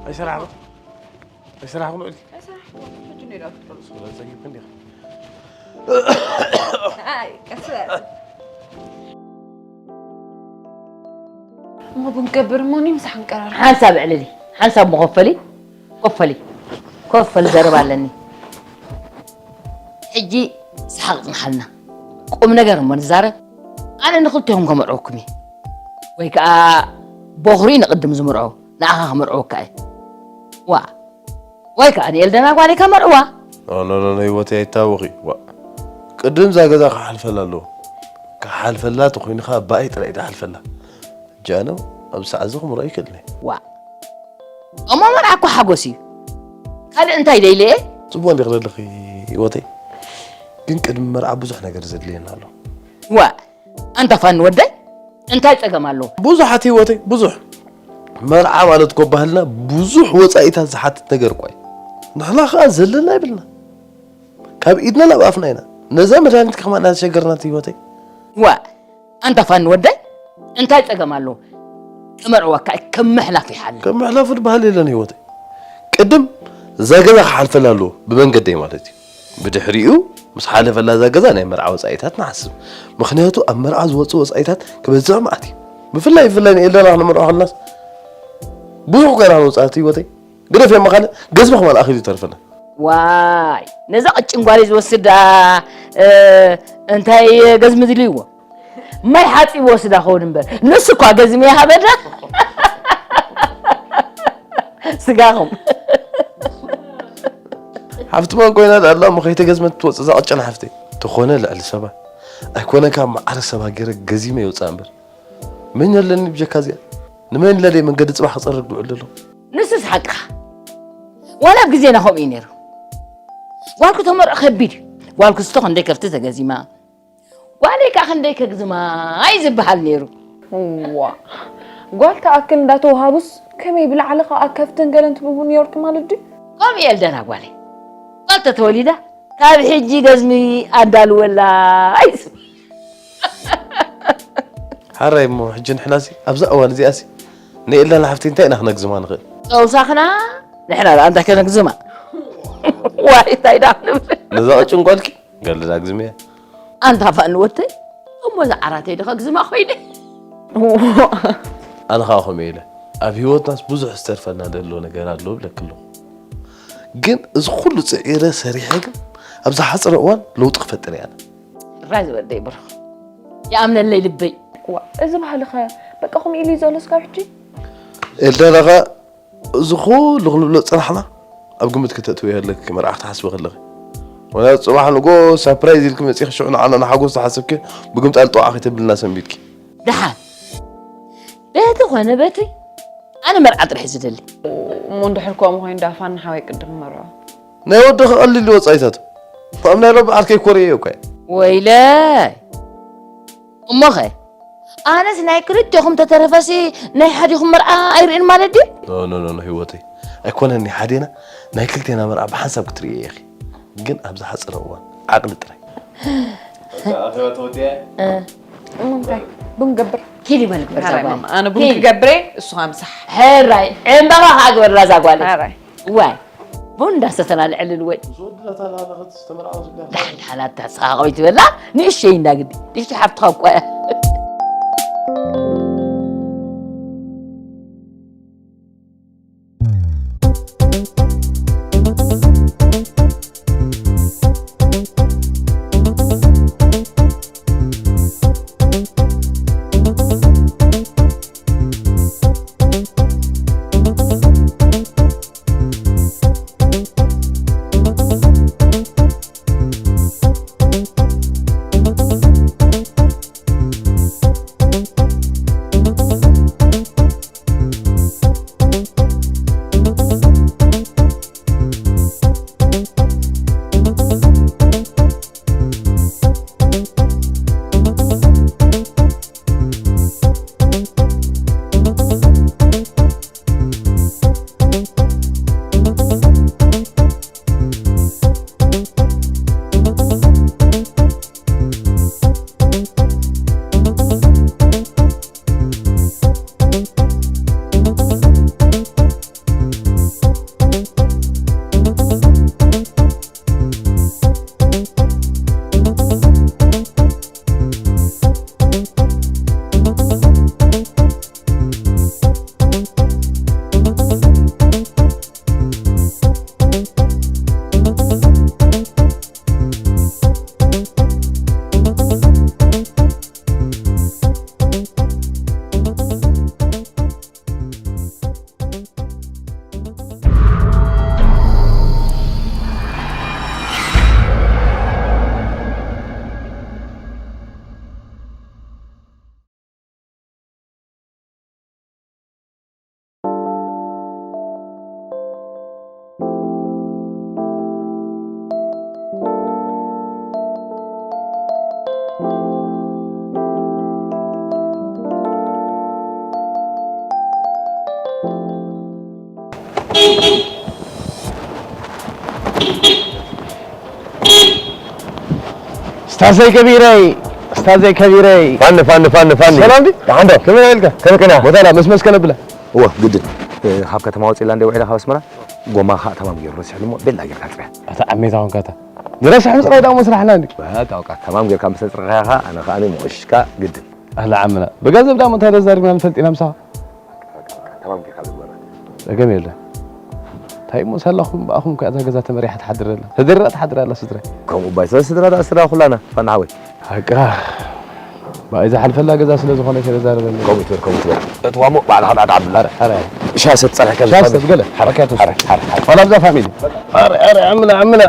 ኣይሰራሕኹ ኣይሰራሕኹ ንእልኪ ኣይሰራሕኹ ሕጂ ነይራ ትጠልሱ ስለዘይብን ዲኻ ኣይ ቀስ በል እሞ ክንገብር እሞ እኔ ምሳሕ ንቀራር ሓንሳብ ዕልሊ ሓንሳብ መኸፈሊ ኮፈሊ ኮፈሊ ዘረባ ኣለኒ ሕጂ ሰሓቕ ጽንሓልና ቁም ነገር እሞ ንዛረብ ኣነ ንኽልቲኹም ከመርዕወኩም እየ ወይ ከዓ ቦኽሪ ንቕድም ዝምርዖ ንኣኻ ክምርዕወካ እየ ዋ ወይ ከዓ ንኤልደና ጓለይ ከመርዕዋ ኖኖኖ ህይወተይ ኣይታወኺ ዋ ቅድም እዛ ገዛ ክሓልፈላ ኣለዎ ክሓልፈላ ተኾይኑ ከዓ ብኣይ ጥራይ ዝሓልፈላ ጃኖ ኣብ ሰዓት እዚ ክምርዖ ይክእልኒ ዋ እሞ መርዓ እኮ ሓጎስ እዩ ካልእ እንታይ ደይለየ ፅቡቅ እንዲ ክደለኺ ህይወተይ ግን ቅድሚ መርዓ ብዙሕ ነገር ዘድልየና ኣሎ ዋ ኣንታ ፋኒ ወደይ እንታይ ፀገም ኣለዎ ብዙሓት ህይወተይ ብዙሕ መርዓ ማለት እኮ ባህልና ብዙሕ ወፃኢታት ዝሓትት ነገር እኳ እዩ ንሕና ከዓ ዘለና ይብልና ካብ ኢድና ናብ ኣፍና ኢና ነዛ መድሃኒት ከማና ተሸገርናት ህይወተይ ዋ ኣንታ ፋኒ ወደይ እንታይ ፀገም ኣለዎ ክመርዕወካ ከም ምሕላፍ ይሓል ከም ምሕላፉ ድበሃል የለን ህይወተይ ቅድም እዛ ገዛ ክሓልፈላ ኣለዎ ብመንገደይ ማለት እዩ ብድሕሪኡ ምስ ሓለፈላ እዛ ገዛ ናይ መርዓ ወፃኢታት ንሓስብ ምክንያቱ ኣብ መርዓ ዝወፅእ ወፃኢታት ክበዝሕ መዓት እዩ ብፍላይ ብፍላይ ንኤልዳና ክነመርዖ ከለናስ ብዙሕ ኮይና ክንወፅኣት ህይወተይ ግደፍ እያ መኻነ ገዝሚ ክማል ኣኺሉ ይተርፈና ዋይ ነዛ ቅጭን ጓለይ ዝወስድ ደኣ እንታይ ገዝሚ ድልይዎ ማይ ሓፂብ ወስዳ ኸውን እምበር ንሱ እኳ ገዝሚ ይሃበና ስጋኹም ሓፍቲ መን ኮይና ደኣ እሞ ከይተገዝመት ትወፅእ እዛ ቅጭን ሓፍተይ ተኾነ ልዕሊ ሰባ ኣይኮነ ካብ መዓረ ሰባ ገይረ ገዚመ ይወፅኣ እምበር መን ኣለኒ ብጀካ እዚኣ ንመን ኢለ ደይ መንገዲ ፅባሕ ክፀርግ ድውዕል ዘሎ ንስስ ሓቅኻ ዋላ ኣብ ግዜና ከምኡ እዩ ነይሩ ጓል ክተመርዖ ከቢድ እዩ ጓል ክስቶ ክንደይ ከፍቲ ተገዚማ ጓለይ ከዓ ክንደይ ከግዝማ እዩ ዝበሃል ነይሩ ዋ ጓል ተኣክል እንዳተውሃቡስ ከመይ ብላዕሊ ከዓ ከፍትን ገለን ትብቡ ነይርኩ ማለት ድዩ ከምኡ የልደና ጓለይ ጓል ተተወሊዳ ካብ ሕጂ ገዝሚ ኣዳልወላ ኣይስም ሓራይ እሞ ሕጂ ንሕናሲ ኣብዛ እዋን እዚኣሲ ንኤልዳና ሓፍተይ እንታይ ኢና ክነግዝማ ንኽእል ተውሳኽና ንሕና ደኣ እንታይ ከነግዝማ ዋይ እንታይ ደኣ ንብል ነዛ ቅጭን ጓልኪ ገለ ዳግዝም እያ ኣንታ ፋኒ ወተይ እሞ እዛ ዓራተይ ዶ ከግዝማ ኮይነ ኣነ ከዓ ከምኡ ኢለ ኣብ ህይወትናስ ብዙሕ ዝተርፈና ዘሎ ነገር ኣሎ ብለኪ ኣለኹ ግን እዚ ኩሉ ፅዒረ ሰሪሐ ግን ኣብ ዝሓፅረ እዋን ለውጢ ክፈጥር እየ ኣነ ራይ ዝበደ ይብርኽ ይኣምነለይ ልበይ ዋ እዚ ባህሊ ኸ በቃ ኹም ኢሉ ዘሎ ስካብ ሕጂ ኤልዳና ኸ እዚ ኹሉ ክንብሎ ዝፀናሕና ኣብ ግምት ክተእትውዮ ኣለኪ መርዓ ክትሓስቢ ከለኺ ወላ ፅባሕ ንጎ ሳፕራይዝ ኢልኪ መፂኺ ሽዑ ንዓና ንሓጎስ ዝሓሰብኪ ብግምጣል ጠዋዕ ከይተብልና ሰንቢድኪ ደሓን በቲ ኾነ በቲ ኣነ መርዓ ጥራሕ ዝደሊ እሞ እንድሕር ከምኡ ኮይኑ ዳፋን ንሓወይ ቅድም መርዖ ናይ ወዲ ክቐልል ወፃኢታት ከም ናይ ረቢ ዓርከይ ኮርየ እኮ ወይለይ እሞኸ ኣነስ ናይ ክልቴኹም ተተረፈሲ ናይ ሓዲኹም መርዓ ኣይርእን ማለት ድዩ ኖ ኖ ኖ ህይወተይ ኣይኮነን ናይ ሓዴና ናይ ክልቴና መርዓ ብሓንሳብ ክትርእየ ኢኺ ግን ኣብዚ ሓፅረ እዋን ዓቕሊ ጥራይ እሞ እንታይ ቡን ገብር ኪድ ይበል ግበር ዛጓል ኣነ ቡን ክገብር እየ እሱ ምሳሕ ሕራይ ዕምባባ ከዓ ግበርላ ዛጓል ሕራይ ዋይ ቡን እንዳሰተና ንዕልል ወይ ዳሕዳሓን ኣታ ስኻ ቆይ ትበላ ንእሸይ እንዳግዲ ንእሸ ሓፍትኻ እኳ እያ ስታዘይ ከቢረይ፣ ስታዘይ ከቢረይ። ፋኒ፣ ፋኒ፣ ፋኒ፣ ፋኒ። ሰላም ዲ? ደሓን ዶ? ከመይ ኢልካ? ከመይ ከና? ቦታና መስመስ ከነብላ። እወ፣ ግድን። እ፣ ካብ ከተማ ወፂእላ እንደ ውዒላ ካብ ኣስመራ፣ ጎማ ከዓ ተማም ገይሩ ረሲሕሉ እሞ፣ ቤላ ጌርካ ፅርያ። ኣታ ዓሜታ ኾንካ ኣታ። ንረስሕ ምፅራይ ዳሞ ስራሕና እንዲ። በቃ፣ በቃ፣ ተማም ጌርካ ምስ ተፅረኻ፣ ኣነ ከዓ ንሞሽካ ግድን። ኣላ ዓምና። ብገንዘብ ዳሞ እንታይ ተዛሪብና ንፈልጥ ኢና ምሳኻ? ተማም ጌርካ ዝግበራ። ጸገም የለን። እንታይ እሞ ሳላኹም ብኣኹም ከ እዛ ገዛ ተመሪሓ ትሓድር ኣላ። ተደሪራ ትሓድር ኣላ ስድራይ። ከምኡ ባይ፣ ስለ ስድራ ደኣ ስድራ ኩላና፣ ፋና ሓወይ። ሓቃ። ብኣይ ዝሓልፈላ ገዛ ስለ ዝኾነ ከይተዛረበኒ። ከምኡ ትበል፣ ከምኡ ትበል። እትዋሞ ባዕልኻ ዳዕዳ ኣብላ። ኣረ፣ ኣረ። ሻሰት ጸርሕካ ሻሰት ዝፋሚ። ገለ። ሓረ፣ ሓረ፣ ሓረ፣ ሓረ። ዋላ ኣብዛ ፋሚሊ። ኣረ፣ ኣረ፣ ኣምና፣ ኣምና።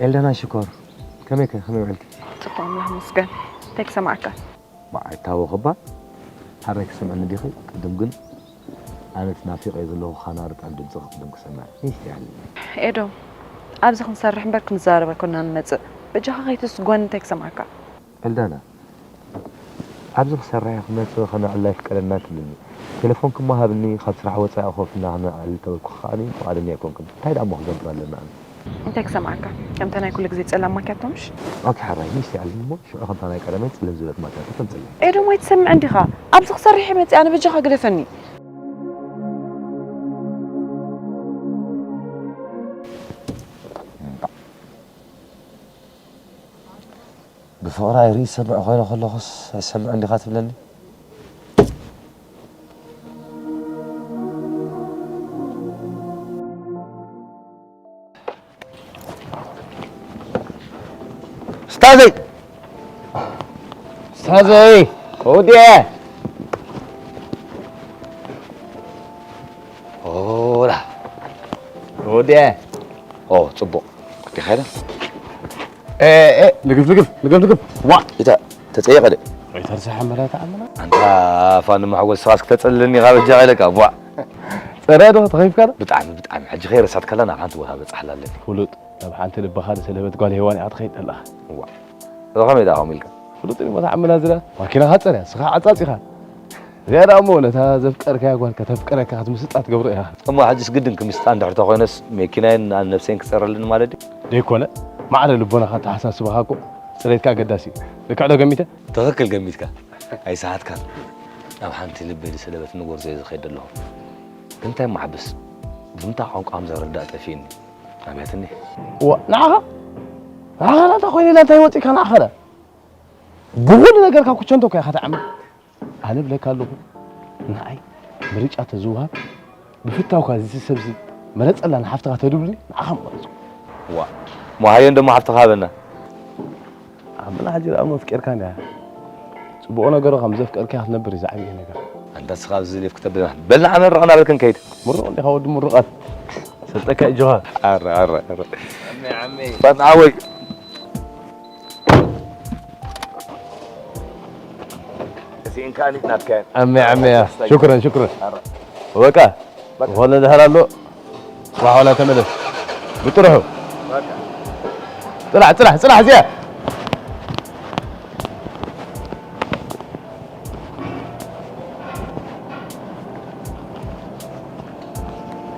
ኤልዳና ሽኮር፣ ከመይ ከ፣ ከመይ ውዕልቲ? ጽቡቕ ኣምላኽ ይመስገን። እንታይ ክሰማዓካ? ብዓይታዊ ክባ፣ ሓራይ ክሰምዐኒ ዲኺ? ቅድም ግን ኣነስ ናፊቐዮ ዘለኹ ኻና ርጣን ድምፅኺ ቅድም ክሰምዕ። ይስቲ ያለ። ኤዶም፣ ኣብዚ ክንሰርሕ እምበር ክንዛረብ ኣይኮንና ንመጽእ። በጃኻ ከይትስጎኒ እንታይ ክሰምዓካ? ኤልዳና፣ ኣብዚ ክሰርሕ እየ ክመጽእ ከነዕልል ኣይፍቀደና ትብልኒ። ቴሌፎንኪ እሞ ሃብኒ፣ ካብ ስራሕ ወጻኢ ኮፍ ኢልና ከነዕልል ተበልኩኺ ከኣኒ ፍቓደኛ ኣይኮንክን። እንታይ ደኣ እሞ ክገብር ኣለና ኣነ? እንታይ ክሰምዓካ? ከምታ ናይ ኩሉ ግዜ ጸላም ማክያቶ ምሽ? ኦኬ ሓራይ፣ ሚስቲ ኣልኒ እሞ ሽዑ ከምታ ናይ ቀደመይ ጽልም ዝበለት ማክያቶ ተምጽለይ። ኤዶም ኣይትሰምዕን ዲኻ? ኣብዚ ክሰርሕ እየ መጺእ ኣነ በጃኻ ግደፈኒ። ብፍቕሪ ኣይርኢ ዝሰምዕ ኮይነ ከለኹስ ኣይሰምዕን ዲኻ ትብለኒ? ስታዘይ! ስታዘይ! ወዲየ! ኦላ! ወዲየ! ኦ፣ ጽቡቕ። ዲኻ ኢለ? ኤ፣ ኤ፣ ልግፍ፣ ልግፍ፣ ልግፍ፣ ልግፍ። ዋ! ኢታ፣ ተጸየቐ ደ? ኣይተርሳሕ መላ ተኣምና። ኣንታ ፋን መሕጎስ ስኻስ ክተጸልለኒ ኢኻ በጃኻ ኢለካ፣ ቧዕ። ጸረ ዶ ተኸይፍካ ዶ? ብጣዕሚ፣ ብጣዕሚ። ሕጂ ከይረሳት ከላ ናብ ሓንቲ ቦታ በጻሕላ ኣለኒ። ፍሉጥ፣ ናብ ሓንቲ ልብኻ ዝሰለበት ጓል ሄዋን ኢኻ ትኸይድ ዘለኻ። ዋ። እዚ ኸመይ ደኣ ከምኡ ኢልካ? ፍሉጥ እዩ፣ መታዕ ኣመናዝራ። ማኪናኻ ጸርያ፣ ስኻ ዓጻጺኻ። እዚኣ ደኣ እሞ ነታ ዘፍቀርካያ ጓል ከተፍቅረካ ክትምስጣ ትገብሮ ኢኻ። እሞ ሕጅስ ግድን ክምስጣ እንድሕር ተኾይነስ መኪናይን ኣነ ነብሰይን ክጸረልኒ ማለት ድዩ? ደይኮነ፣ ማዕረ ልቦናኻ ኣተሓሳስባኻ እኮ ጽሬትካ ኣገዳሲ እዩ። ልክዕ ዶ ገሚተ? ትኽክል ገሚትካ። ኣይሰሓትካን። ናብ ሓንቲ ልበይ ዝሰለበትኒ ጎርዞ እየ ዝኸይድ ዘለኹ። ግን እንታይ እሞ ሓብስ፣ ብምንታይ ቋንቋ ከም ዘረዳእ ጠፊእኒ። ኣብያትኒ። እዋ፣ ንዓኻ? ንዓኻ እንታይ ኮይኑ ኢላ እንታይ ወጺእካ ንዓኻ ደኣ? ብኹሉ ነገርካ ኩቸንቶ እኮ ኢኻ ተዓምል። ኣነ ብለካ ኣለኹ፣ ንዓይ ምርጫ ተዝወሃብ፣ ብፍታውካ እዚ ሰብ እዚ መረጸላ ንሓፍትኻ ተድብሉኒ፣ ንዓኻ ምመረጽኩ። ዋ፣ መሃየን ደሞ ሓፍትኻ ሃበና። ኣመና ሕጂ ደኣ እሞ ኣፍቂርካ እንድያ። ጽቡቕ ነገሩ ከም ዘፍቀርካ ክትነብር እዩ ዝዓበየ ነገር። ኣንታ እስኻ ኣብዚ ሌፍ ክተብለና። በል ንዓ መርቕ እናበልክን ከይድ። ምሩቕ እንዲኻ ወዲ ምሩቓት። ሰጠካ እጆኻ። ኣረ፣ ኣረ፣ ኣረ። ዓመይ፣ ዓመይ። ፋን ዓወይ። እዚ እንካን ናትካ። ዓመይ፣ ዓመይ፣ ያ። ሽክረን፣ ሽክረን። ኣረ። በቃ። ዝኾነ ድሕር ኣሎ። ጽባሕ ዋላ ተመለስ። ብጥርሑ። ጽናሕ፣ ጽናሕ፣ ጽናሕ እዚኣ።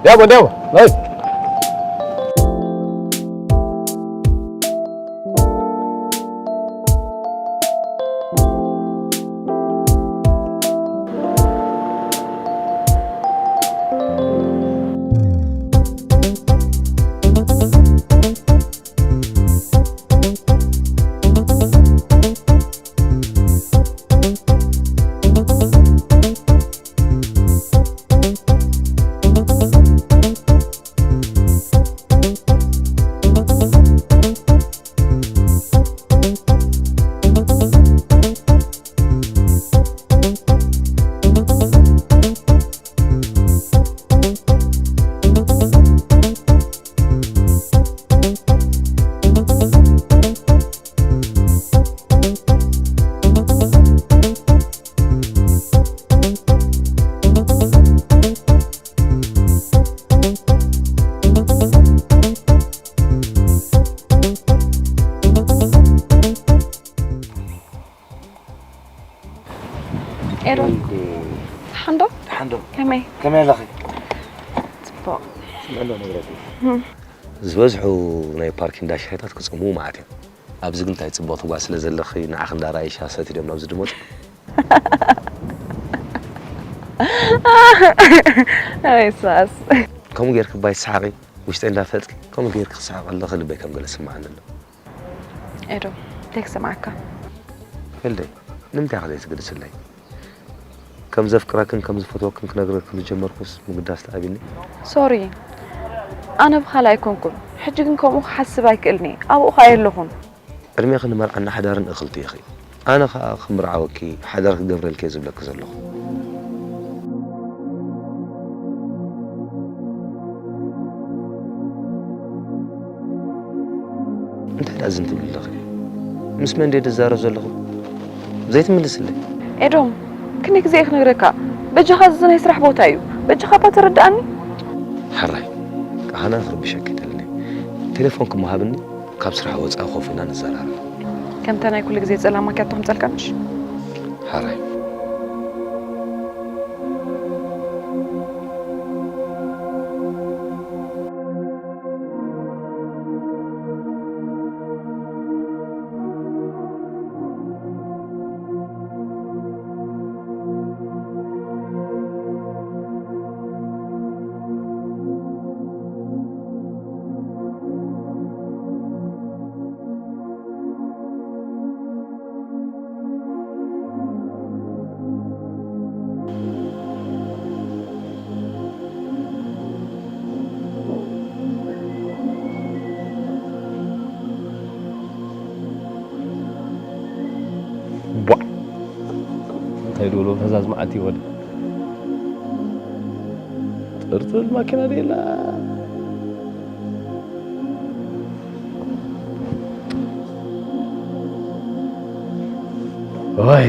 ዲያቦ፣ ዲያቦ፣ ናይ። ኤሮን፣ ደሓን ዶ? ደሓን ዶ? ከመይ? ከመይ ኣለኺ? ጽቡቕ። ስምዕሎ ነግረኪ። እም። ዝበዝሑ ናይ ፓርኪን ዳሻይታት ክጽምዉ መዓት እዮም። ኣብዚ ግን እንታይ ጽቡቕቲ ጓል ስለ ዘለኺ፣ ንዓኺ እንዳረኣዩ ሻሂ ሰትዮም ኣብዚ ድመጹ። ኣይሳስ። ከምኡ ጌርኪ እባ ኣይትስሓቒ፣ ውሽጠይ እንዳፈለጥኪ፣ ከምኡ ጌርኪ ክስሕቕ ከለኺ ልበይ ከም ገለ ስምዓኒ ኣሎ። ኤዶም፣ እንታይ ክሰምዓካ? ፌልደይ፣ ንምንታይ ኢኺ ዘይትግልጽለይ? ከም ዘፍቅረክን ከም ዝፈትወክን ክነግረክን ዝጀመርኩስ ምግዳስ ተኣቢኒ። ሶሪ፣ ኣነ ብኻልእ ኣይኮንኩን። ሕጂ ግን ከምኡ ክሓስብ ኣይክእልን እየ። ኣብኡ ኸኣ የለኹን። ዕድሜኺ ንመርዓን ንሓዳርን እኽልቲ ኢኺ። ኣነ ኸኣ ክምርዓወኪ፣ ሓዳር ክገብረልኪ እየ ዝብለኪ ዘለኹ። እንታይ ደኣ ዝን ትብሊ ኣለኺ? ምስ መን ድየ ዝዛረብ ዘለኹ? ዘይትምልስለይ። ኤዶም፣ ክንደይ ግዜ እየ ክነግረካ? በጃኻ፣ እዚ ናይ ስራሕ ቦታ እዩ። በጃኻ እባ ተረድኣኒ። ሕራይ፣ ኣነ ክርብሸኪ ኣይደልን እየ። ቴሌፎንኪ እሞ ሃብኒ፣ ካብ ስራሕ ወጻኢ ኮፍ ኢልና ንዘራረብ። ከምታ ናይ ኩሉ ግዜ ጸላማኪ ኣቶ ከምጸልካ ምሽ? ሕራይ። ቧዕ! እንታይ ድብሎ ፈዛዝ መዓልቲ ይወደ። ጥርጥር ማኪና ደላ። ወይ።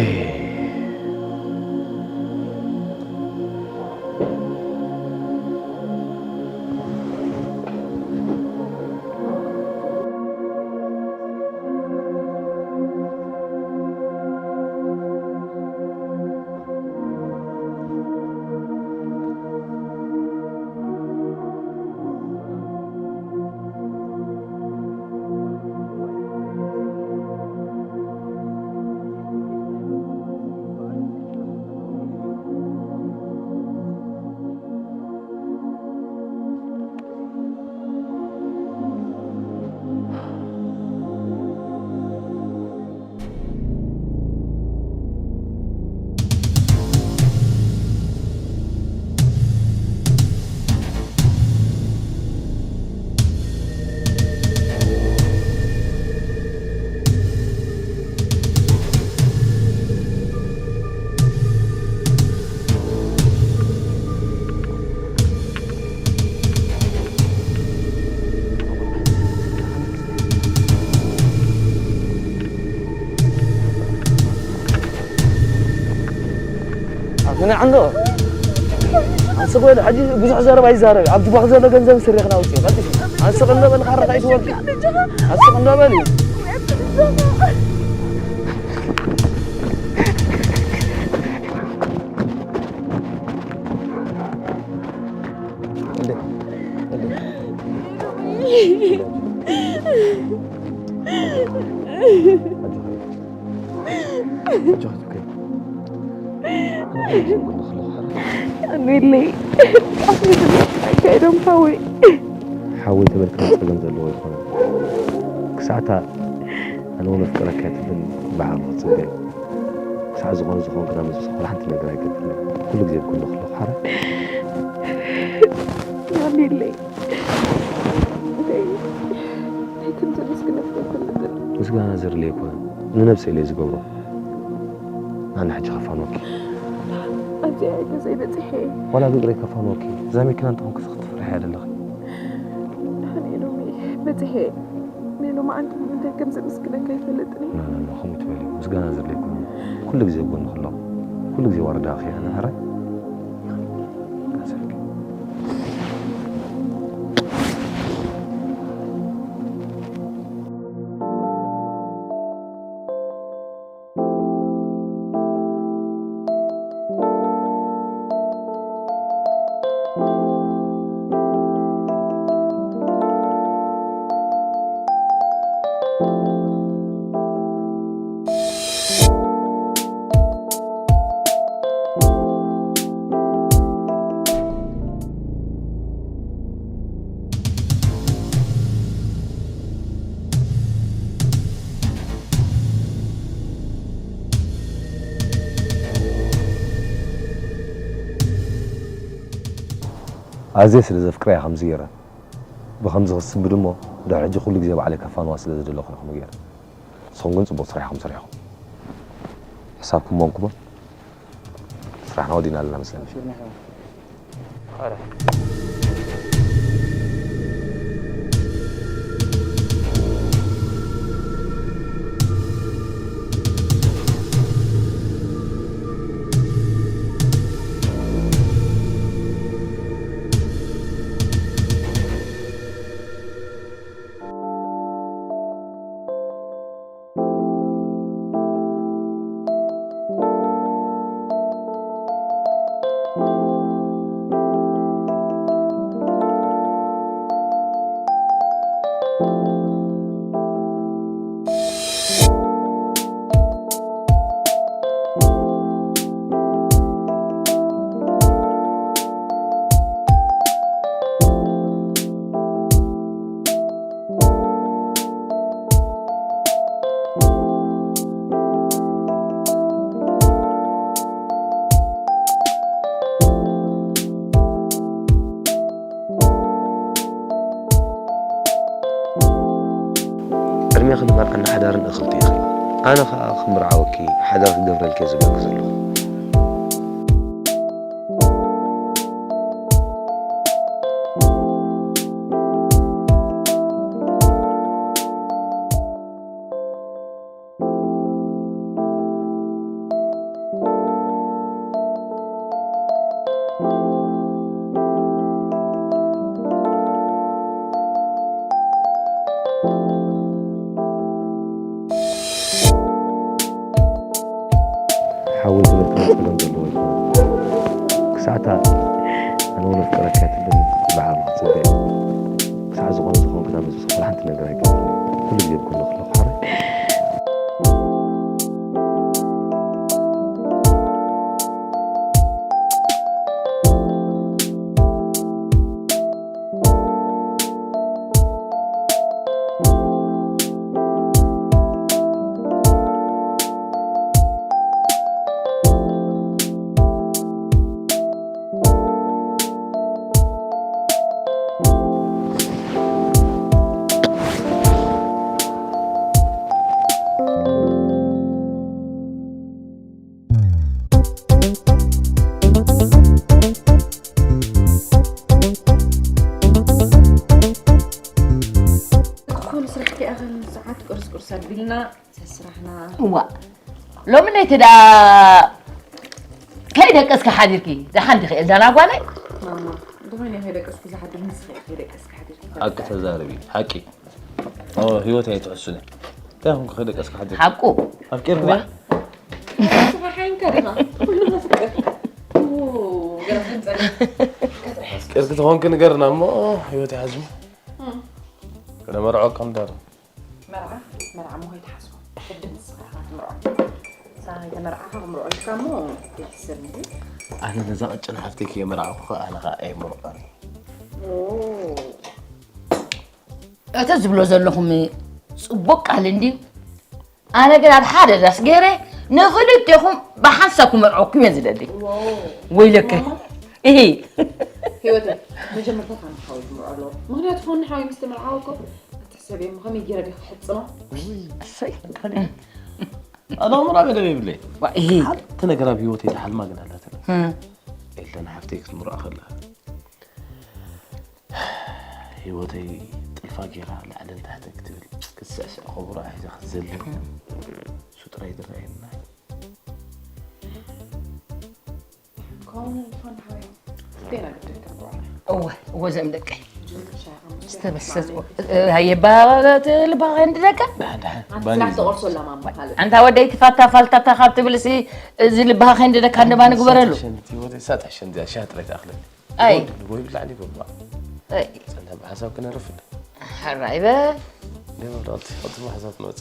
ምን عندو? ኣንስቕ በል፣ ሕጂ ብዙሕ ዘረባ ይዛረብ። ኣብ ጅባኺ ዘሎ ገንዘብ ስሪኽና ውፅኢ። ቀልጢፊ። ኣንስቕ እንዳበል ካራ ካይትወልቂ። ኣንስቕ እንዳበል እዩ። እንዴ? እንዴ? ኣጆኺ። ኣጆኺ፣ ኣጆኺ። ኣሜለይ። ኣሜለይ። ከይዶም ሓወይ። ሓወይ ተበልካ ጸገም ዘለዎ ኣይኮነን። ክሳዕታ ኣነ እውን ኣፍቅረካ እያ ትብል ብዓቕሊ ክትጽበ። ክሳዕ ዝኾነ ዝኾንኩ ናብ መዝብስኻ ሓንቲ ነገር ኣይገብርን። ኩሉ ግዜ ኣብ ጎንኺ ኣለኹ ሓራይ። ኣሜለይ። እንታይ፣ እንታይ ከም ዘመስግነካ ኣይፈልጥን። ምስጋና ዘድልዮ ኣይኮነን። ንነብሰይ ኢለ ዝገብሮ። ኣነ ሕጂ ከፋንወኪ። ኣብዚኣ እየ ገዛይ በጺሐ። ዋላ ብእግረይ ከፋንወኪ። እዛ መኪና እንተኾንኩ ክትፍርሕያ ዘለኺ። ኣነ ሎሚ በጺሐ። ናይ ሎማዓንቲ እንታይ ከም ዘመስግነካ ኣይፈልጥን እየ። ኖ፣ ኖ፣ ኖ፣ ከምኡ ትበሊ። ምስጋና ዘድልዮ ኣይኮነን። ኩሉ ግዜ ኣብ ጎንኺ ኣለኹ። ኩሉ ግዜ ዋርዳኺ እየ ኣነ፣ ሕራይ? ኣዝየ ስለ ዘፍቅራ እያ ከምዚ ገይራ። ብኸምዚ ክትስንብድ እሞ፣ ድሕሪ ሕጂ ኩሉ ግዜ ባዕለይ ከፋንዋ ስለ ዝደለኹ እየ ከምኡ ገይረ። ንስኹም ግን ጽቡቕ ስራሕ ኢኹም ሰሪሕኹም። ሕሳብኩም እሞ እንኩሞ። ስራሕና ወዲእና ኣለና መስለኒ። ቅድሜኺ ንመርዓን ንሓዳርን እኽልቲ ኢኺ። ኣነ ኸኣ ክምርዓወኪ፣ ሓዳር ክገብረልኪ እየ ዝብለኪ ዘለኹ። ሓወይ ዝበልካ ጸገም ዘለዎ ኣይኮነን። ክሳዕታ ኣነ እውን ኣፍቅረካ ትብል ብዓቕሊ ክትጽበ። ክሳዕ ዝኾነ ዝኾንኩ ናብ መዝብስኻ ሓንቲ ነገር ኣይገብርን። ኩሉ ግዜ ኣብ ጎንኺ ኣለኹ ሓራይ። ዝኾነ ስራሕ ከይኣኸልና ሰዓት ቁርስ ቁርስ ኣቢልና ሰስራሕና። እዋ፣ ሎሚ ለይቲ ደኣ ከይደቀስኪ ሓዲርኪ ዝሓንቲ ክእል ዳና ጓለይ። ማማ፣ ብኾይነ ከይደቀስኩ ዝሓድር ንስኺ ኢኺ ከይደቀስኪ ሓዲርኪ። ሓቂ ተዛረቢ ሓቂ። ኦ ህይወት ኣይትሕሱኒ። እንታይ ኹም ከይደቀስኪ ሓዲር? ሓቁ። ኣፍቂርኪ ድያ? ንስኻ ሓይንካ ዲኻ? ኩሉ መፍቅር። ኡ፣ ገና ክንጸል። ኣፍቂርኪ ተኾንኪ ንገርና እሞ ህይወት ይሓዝሙ። ክነመርዖ ከም ዳሩ። መርዓ መርዓ እሞ ከይትሓስቦ። ቅድም ንስኻ ኢኻ ትምርዖ። ንስኻ ከይተመርዓኻ ክምርዖ ኢልካ እሞ ይሕሰብ እንዲ። ኣነ ነዛ ቀጭን ሓፍተይ ከየመርዓኹ ኸ ኣነ ኸኣ ኣይምርዖን። እቲ ዝብሎ ዘለኹም ጽቡቅ ቃል እንድዩ። ኣነ ግን ኣብ ሓደ ዳስ ገይረ ንኽልቴኹም ብሓንሳብ ክመርዐኩም እየ ዝደሊ። ወይለከ። እሂ። ህይወተይ መጀመርታ ካብ ሓወይ ክምርዖ ኣለዎ። ምኽንያቱ ኾን ሓወይ ምስ ተመርዓወ እኮ ክትሕሰብ እየ። ከመይ ገይረ ድየ ክሕጽኖ? እሰይ። ኣነ ምራ ገደብ የብለይ። ዋ፣ እሂ። ሓንቲ ነገር ኣብ ህይወተይ ዝሓልማ ግን ኣላትና። እ። ኤልደን ሓፍተይ ክትምርዖ ከላ ህይወተይ ጥልፋ ገይራ ላዕልን ታሕትን ክትብል ክትስዕስዕ ከቡራ ሒዛ ክትዘልል እሱ ጥራይ ዝረኣየና። ከውን ዝኾን ሓወይ ዜና ግድን ከምርዖ። እወ እወ ዘም ደቀይ ዝተበሰጽ። ሃየ ባባለት ልባኻ ከንዲ ደቀ። ደሓን ደሓን ኣንቲ ባኒ ስራሕ ተቆርሶ ላማ ምኻል። ኣንታ ወደይ ትፋታ ፋልታታ ካብ ትብል ሲ እዚ ልባኻ ከንዲ ደካ እንደማ ንግበረሉ። ሳት ሕሸንቲ ወደ ሳት ሕሸንቲ ሻ ጥራይ ትኣኽለኒ። ኣይ። ንጎይ ብላዕሊ ይገብራ። ኣይ። ጸንታ ብሓሳብ ክነርፍድ። ሕራይ በ። ደመርዳልቲ ፈልቲ ማሕዛት መጽ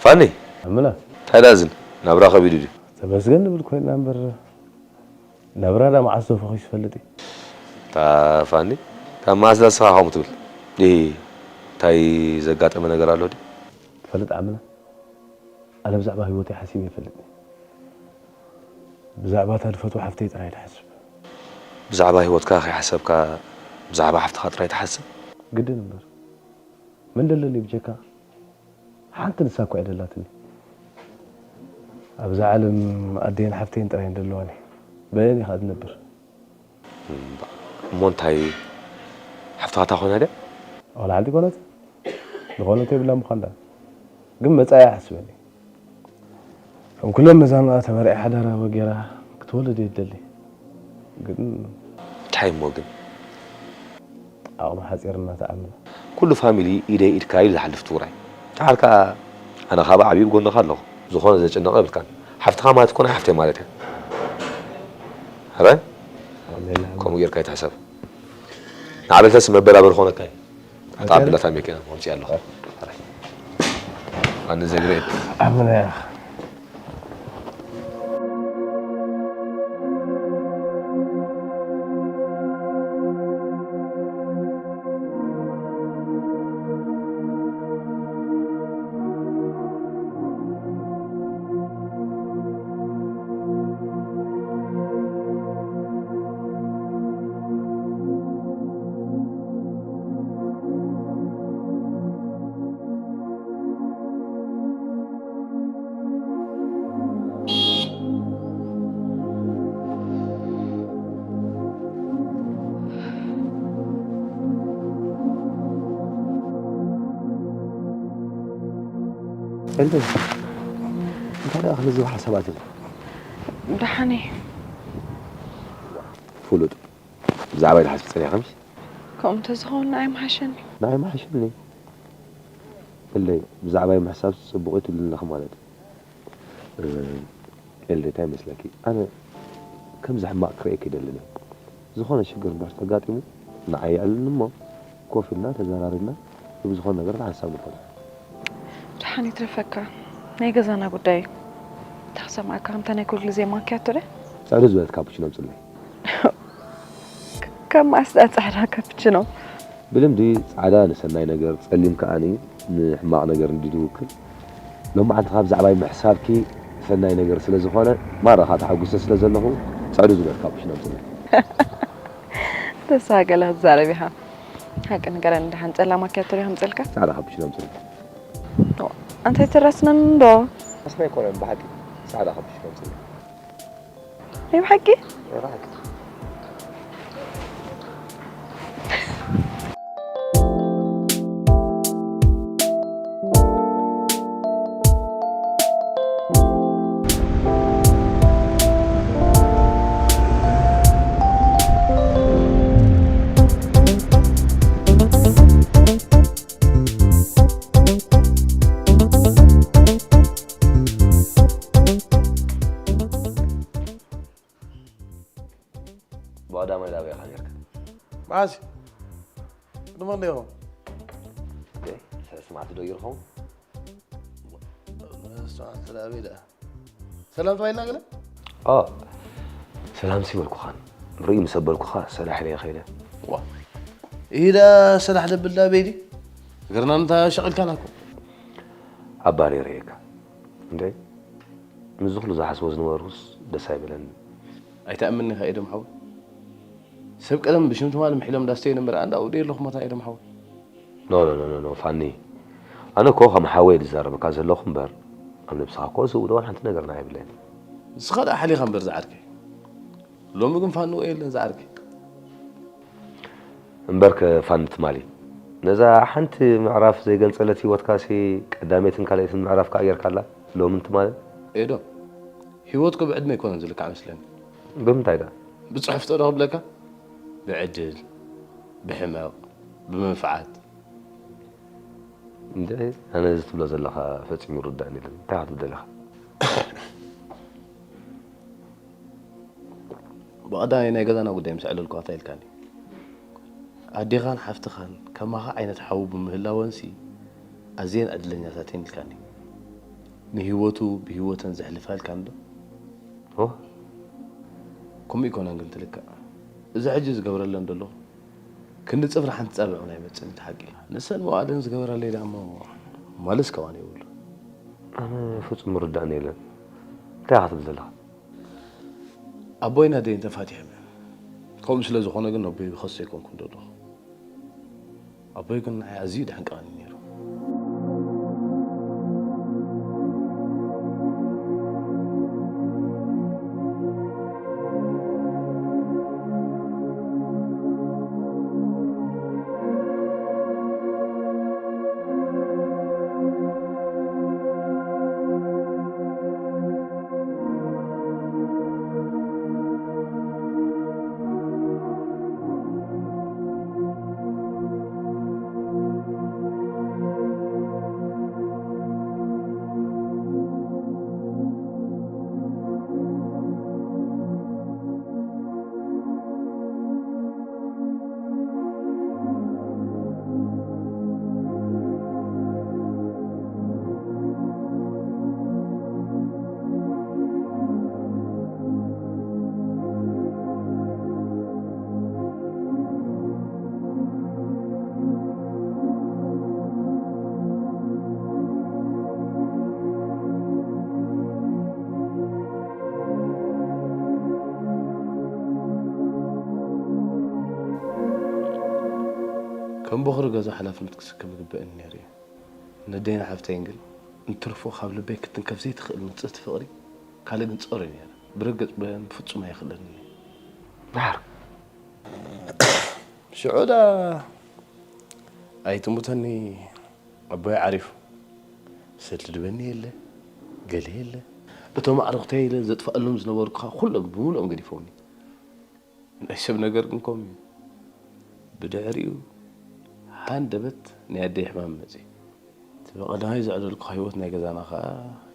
ፋኒ ኣምላ እንታይ ዳዝን ናብራ ከቢዱ ድዩ? ተመስገን ንብል ኮይና እምበር ናብራ ዳ መዓስ ዶ ፈኺሱ ይፈልጥ እዩ? እታ ፋኒ ካብ መዓስ ዳ ስኻ ከምኡ ትብል? እ እንታይ ዘጋጠመ ነገር ኣሎ ድዩ? ትፈልጥ ኣምላ ኣነ ብዛዕባ ህይወተይ ሓሲበ ይፈልጥ ብዛዕባ እታ ዝፈትዋ ሓፍተይ ጥራይ ድሓስብ። ብዛዕባ ህይወትካ ከይሓሰብካ ብዛዕባ ሓፍትኻ ጥራይ ትሓስብ? ግድን እምበር መን ደለኒ ብጀካ ሓንቲ ንሳ እኳ እያ ደላትኒ። ኣብዛ ዓለም ኣደይን ሓፍተይን ጥራይ እየን ደለዋኒ። በየን ኢኻ ዝነብር? እሞ እንታይ ሓፍትኻ እታ ኮይና ድያ? ዋላ ሓንቲ ኮነት ዝኾነት የብላ ምዃን ዳ ግን መጻኢ ይሓስበኒ። ከም ኩሎም መዛኑኣ ተመርዒ ሓዳራ ወጌራ ክትወልድ እየ ትደሊ። ግን እንታይ እሞ ግን ዓቕሚ ሓጺርና ተኣምና። ኩሉ ፋሚሊ ኢደይ ኢድካ ኢሉ ዝሓልፍ ትውራይ ተሓልካ ኣነ ካብ ዓብዩ ጎንኻ ኣለኹ። ዝኾነ ዘጨነቐ የብልካን። ሓፍትኻ ማለት እኮ ናይ ሓፍተይ ማለት እያ። ሕራይ ከምኡ ጌርካ ይትሕሰብ። ንዓበልተስ መበላበል ኾነካ እዩ። ኣታ ኣቢላታ መኪና ከምፂ ኣለኹ። ኣነ ዘግሬ ኣምና ኤልደን እንታይ ደኣ ክንዝብ ሓሳባት ደሓን እየ። ፍሉጥ ብዛዕባ ኢልሓስብ ጸኒሕካ ምሽ ከምኡ እንተዝኸውን ንኣይ ምሓሸኒ። ንኣይ ምሓሸኒ እለይ ብዛዕባይ ምሕሳብ ጽቡቕ እዩ ትብልኒ ኣለኺ ማለት እዩ። ኤልደይ እንታይ ይመስለኪ ኣነ ከምዚ ሕማቕ ክርእየኪ ኣይደልን እየ። ዝኾነ ሽግር እምበር ተጋጢሙ ንዓይ የዕልልኒ እሞ ኮፍ ኢልና ተዘራሪብና ብዝኾነ ነገር ንሓንሳብ ንፈትሖ። ደሓን ይትረፈካ ናይ ገዛና ጉዳይ እዩ። እንታይ ክሰምዓካ ከምታ ናይ ኩሉ ግዜ ማክያቶ ደ ጽዕዱ ዝበለት ካፑቺኖ ኣምጽለይ። ከም ማስዳ ጻዕዳ ካፕችኖ። ብልምዲ ጻዕዳ ንሰናይ ነገር ጸሊም ከኣ ንሕማቕ ነገር እንድዩ ዝውክል። ሎማዓንቲ ካብ ብዛዕባይ ምሕሳብኪ ሰናይ ነገር ስለ ዝኾነ ማራ ከኣ ተሓጒሰ ስለ ዘለኹ ጽዕዱ ዝበለት ካፑቺኖ ኣምጽለይ። ተስፋ ገለ ክትዛረብ ኢኻ። ሓቂ ንገረኒ ደሓን ጸላም ማክያቶ ድየ ከምጽልካ? ጻዕዳ ካፑቺኖ ኣምጽለይ። ኣንታይ ትረስነኒ ዶ? ኣስና ኣይኮነን ብሓቂ ጻዕዳ ከብሽ ከምጽእ። ናይ ብሓቂ? ናይ ብሓቂ። ብቐዳማይ ዳበይ ኢኻ ነርካ? መዓስ እዩ? ቅድሚ ክንደይ ይኸውን? ሰለስተ መዓልቲ ዶ ይርኸው? ሰዓት ዳበይ ደኣ ሰላም ተባሂልና ገለ? ኦ ሰላም ሲበልኩኻን ርእይ ምስ ኣበልኩኻ ሰላሕ ኢለ ከይደ። ዋ ኢዳ ሰላሕ ደብል ዳበይ ዲ እግርና እንታ ሸቒልካና እኮ ኣባሪረ እየካ እንዴ? ምስዚ ኩሉ ዝሓስቦ ዝነበርኩስ ደስ ኣይበለኒ። ኣይትኣምንኒ ኢኻ ኤዶም ሓወይ። ሰብ ቀደም ብሽም ትማሊ ምሒሎም ዳስተዩ ነበር ኣንዳ ውደ የለኹም ኣታ ኤዶም ሓወይ። ኖ ኖ ኖ ኖ ፋኒ፣ ኣነ እኮ ከም ሓወይ ዝዛረበካ ዘለኹ እምበር ኣብ ነብስኻ እኮ ዝውደ ዋላ ሓንቲ ነገር ናይ የብለይን። ንስኻ ደኣ ሓሊኻ እምበር ዝዓርከይ። ሎሚ ግን ፋንዎ የለን ዝዓርከይ። እምበርከ ፋኒ ትማሊ ነዛ ሓንቲ ምዕራፍ ዘይገንጸለት ህይወትካሲ ቀዳመይትን ካልኣይትን ምዕራፍ ከኣ ጌርካላ ሎምን ትማልን። ኤዶም ህይወትኩ ብዕድመ ኣይኮነን ዝልካዕ መስለኒ። ብምንታይ ደኣ? ብጽሑፍ ዶ ክብለካ? ብዕድል፣ ብሕመቕ፣ ብመንፍዓት። እንደ ኣነ እዚ ትብሎ ዘለኻ ፈጺሙ ርዳእኒ የለን። እንታይ ክትብል ደለኻ? ብቐዳማይ ናይ ገዛና ጉዳይ ምስ ኣዕለልኩ ኣታ ኢልካኒ። ኣዴኻን ሓፍትኻን ከማኻ ዓይነት ሓዉ ብምህላወንሲ ኣዝየን ዕድለኛታት እየን ኢልካኒ። ንህይወቱ ብህይወተን ዘሕልፋ ኢልካኒ ዶ? ኦ ከምኡ ይኮነን ግን ትልክዕ። እዚ ሕጂ ዝገብረለን ዘሎ ክንዲ ጽፍሪ ሓንቲ ጻብዕ እውን ኣይመጽእን እቲ ሓቂ። ንሰን መዋእለን ዝገበራለይ ደኣ እሞ ማለስ ከዋን የብሉ። ኣነ ፍጹም ርዳእኒ የለን። እንታይ ክትብል ዘለኻ? ኣቦይን ኣደይን ተፋቲሖም እዮም። ከምኡ ስለ ዝኾነ ግን ኣቦይ ክኸሶ ኣይኮንኩን ዘለኹ። ኣቦይ ግን ንዓይ ኣዝዩ ደሓንቀቐኒ ነይሩ። ከም በኹሪ ገዛ ሓላፍነት ክስከም ይግበእኒ ነይሩ እዩ። ነደይን ሓፍተይን ግን እንትርፎ ካብ ልበይ ክትንከፍ ዘይትኽእል ንጽህቲ ፍቕሪ ካልእ ግን ጸሩ ነይረ። ብርግጽ ብፍጹም ኣይኽእለንን እዩ። ድሓር ሽዑ ዳ ኣይትሙተኒ ኣቦይ ዓሪፉ ሰልድበኒ የለ ገለ የለ። እቶም ኣዕሩኽተይ ኢለ ዘጥፍኣሎም ዝነበርኩኻ ኩሎም ብምሉኦም ገዲፎምኒ። ናይ ሰብ ነገር ግን ከምኡ እዩ። ብድሕሪኡ ሃንደበት ናይ ኣደይ ሕማም መፅእ። እቲ ብቐዳማይ ዘዕለልኩኻ ህይወት ናይ ገዛና ኸዓ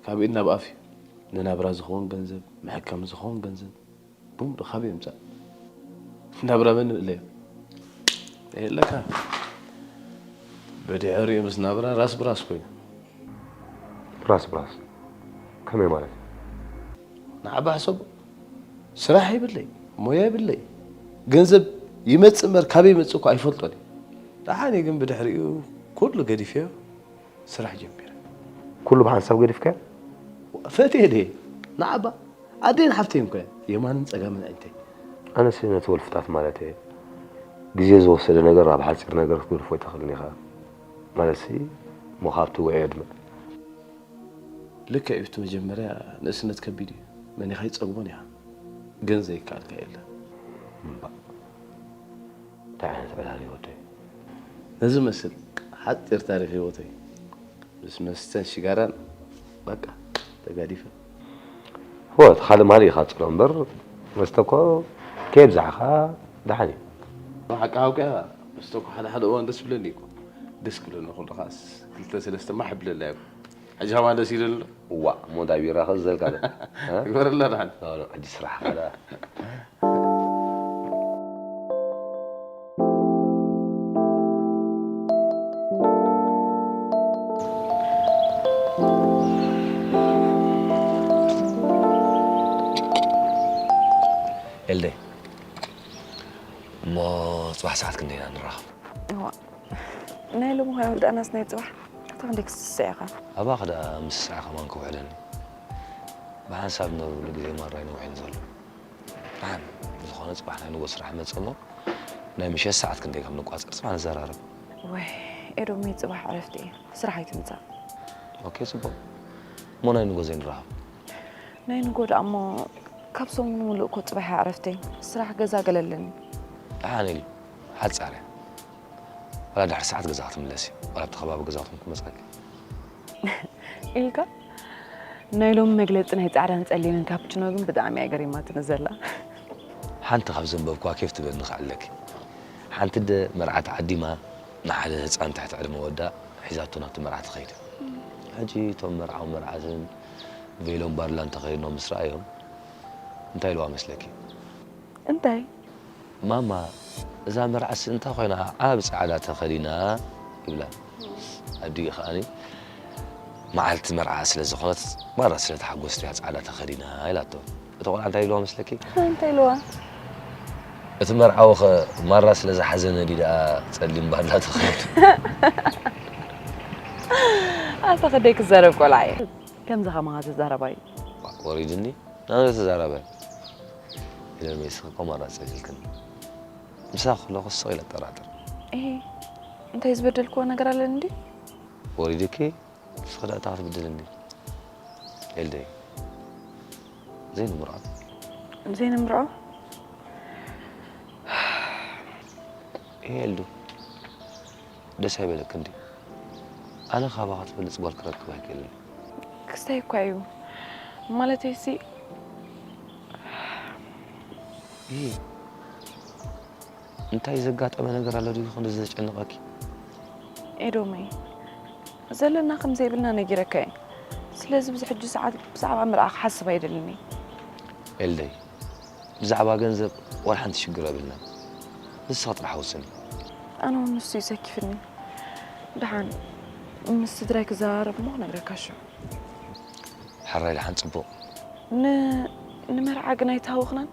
ካብ ኢድ ናብ ኣፍ እዩ። ንናብራ ዝኸውን ገንዘብ፣ መሐከሚ ዝኸውን ገንዘብ ብምሉእ ካበይ ይምፃእ? ናብራ መን ንእለዮ? የለካ። ብድሕሪኡ ምስ ናብራ ራስ ብራስ ኮይኑ። ራስ ብራስ ከመይ ማለት? ንዓባ ሕሰቦ። ስራሕ ይብለይ፣ ሞያ ይብለይ፣ ገንዘብ ይመጽእ እምበር ካበይ ይመጽእ እኮ ኣይፈልጦን እየ። ደሓን ግን ብድሕሪኡ ኩሉ ገዲፈዮ ስራሕ ጀሚረ። ኩሉ ብሓንሳብ ገዲፍካዮ? ፈትየ ድየ? ንዓባ ኣደይን ሓፍተይን እኮ እያ የማንን ጸጋምን ኣዒንተይ። ኣነስ ነቲ ወልፍታት ማለት እየ። ግዜ ዝወሰደ ነገር ኣብ ሓፂር ነገር ክትገድፎ ኣይትኽእልን ኢኻ። ማለትሲ እሞ ካብቲ ውዑይ ዕድመ። ልክዕ እዩ፣ እቲ መጀመርያ ንእስነት ከቢድ እዩ። መኒኻ ይጸግቦን ኢኻ፣ ግን ዘይከኣልካ የለን። እምባእ እንታይ ዓይነት ዕላል ህይወተይ? ነዚ መስል ሓጺር ታሪኽ ህይወተይ ምስ መስተን ሽጋራን በቃ ተጋዲፈ። እወ እቲ ካልእ ማልእ ኢኻ ጽሎ እምበር መስተ እኮ ከየብዛሕኻ ደሓን እዩ። ሓቂ ሃውቅያ መስተ እኮ ሓደ ሓደ እዋን ደስ ብለኒ እኮ። ደስ ክብለኒ ኩሉ ኻስ ክልተ ሰለስተ ማሕ ብለላ እኮ። ሕጂ ከማን ደስ ኢሉኒ ኣሎ። እዋእ እሞ እንታይ ቢራ ከዝዘልካ ዶ? እ? ግበረላ ደሓን። ኖ፣ ኖ፣ ሕጂ ስራሕ ካላ። ኤልደይ፣ እሞ ጽባሕ ሰዓት ክንደይ ኢና ንራኸብ? እዋ ናይ ሎሚ ኸ ወዳእናስ ናይ ጽባሕ ኣታ ክንደይ ክስስዕ ኢኻ? ኣባኽ ደኣ ምስስዓ ከማን ከውዕለኒ። ብሓንሳብ ንነብረሉ ግዜ ማራ ኣይነውሕን ዘሎ። ደሓን ብዝኾነ ጽባሕ ናይ ንግሆ ስራሕ መጽእ እሞ ናይ ምሸት ሰዓት ክንደይ ከም ንቋጸር ጽባሕ ንዘራረብ። ወይ ኤዶመይ ጽባሕ ዕረፍቲ እየ ስራሕ ኣይትምጻእ። ኦኬ ጽቡቕ። እሞ ናይ ንግሆ ዘይንራኸብ? ናይ ንግሆ ደኣ እሞ ካብ ሰሙን ምሉእ እኮ ጽባሕ እያ ዕረፍተይ። ስራሕ ገዛ ገለ ኣለኒ። ደሓን ኢሉ ሓጻር እያ። ዋላ ድሕሪ ሰዓት ገዛ ክትምለሲ ዋላ ኣብቲ ከባቢ ገዛውትኩም ክመጻኪ። ኢልካ ናይ ሎሚ መግለጺ ናይ ጻዕዳን ጸሊምን ካፕችኖ ግን ብጣዕሚ እያ ገሪማትኒ ዘላ። ሓንቲ ካብ ዘንበብኩዋ ኬፍ ትበኒ ከዓለኪ። ሓንቲ ኣደ መርዓ ተዓዲማ ንሓደ ህጻን ትሕቲ ዕድመ ወዳ ሒዛቶ ናብቲ መርዓ ትኸይድ። ሕጂ እቶም መርዓውን መርዓትን ቬሎን ባርላን ተኸዲኖም ምስ ረኣዮም እንታይ ኢልዋ መስለኪ? እንታይ? ማማ እዛ መርዓሲ እንታይ ኮይና ዓቢ ጻዕዳ ተኸዲና ይብላ። ኣዲኡ ከኣ መዓልቲ መርዓ ስለ ዝኾነት ማራ ስለ ተሓጎስት እያ ጻዕዳ ተኸዲና ኢላቶ። እቲ ቆልዓ እንታይ ኢልዋ መስለኪ? እንታይ ኢልዋ? እቲ መርዓዊ ኸ ማራ ስለ ዝሓዘነ ድዩ ደኣ ጸሊም ባንዳ ተኸዲኑ? ኣታ ከደይ ክዛረብ ቆልዓ እየ ከምዚ ከማኻ ዝዛረባ እዩ። ወሪድኒ ናበይ ተዛረበ? ኢለ ንስኺ እኮ ኣማራጺ የብልክን። ምሳኺ ከለኹ ስቕ ኢለ እጠራጠር። እሂ፣ እንታይ ዝበደልክዎ ነገር ኣለኒ ድዩ? ወሪድኪ ንስኺ ደኣ እንታይ ክትብድልኒ? ኤልደይ፣ ዘይንምርዖ። ዘይንምርዖ? እሂ ኤልዱ፣ ደስ ኣይበለክን ድዩ? ኣነ ካባኺ ትበልጽ ጓል ክረክብ ኣይክእልን። ክስታይ እኳ እዩ ማለተይሲ። ይሂ እንታይ ዘጋጠመ ነገር ኣሎ ድዩ ክንዲ ዘጨንቐኪ? ኤዶመይ ዘለና ከም ዘይብልና ነጊረካ እየ። ስለዚ ብዚ ሕጂ ሰዓት ብዛዕባ ምርኣ ክሓስብ ኣይደልን እየ። ኤልደይ ብዛዕባ ገንዘብ ዋላ ሓንቲ ሽግር የብልናን። ንስኺ ጥራሕ ወስኒ። ኣነ እውን ንሱ እዩ ዘኪፍኒ። ደሓን ምስ ስድራይ ክዘራረብ እሞ ክነግረካ ሽዑ። ሕራይ ደሓን ጽቡቕ። ን ንመርዓ ግን ኣይተሃወኽናን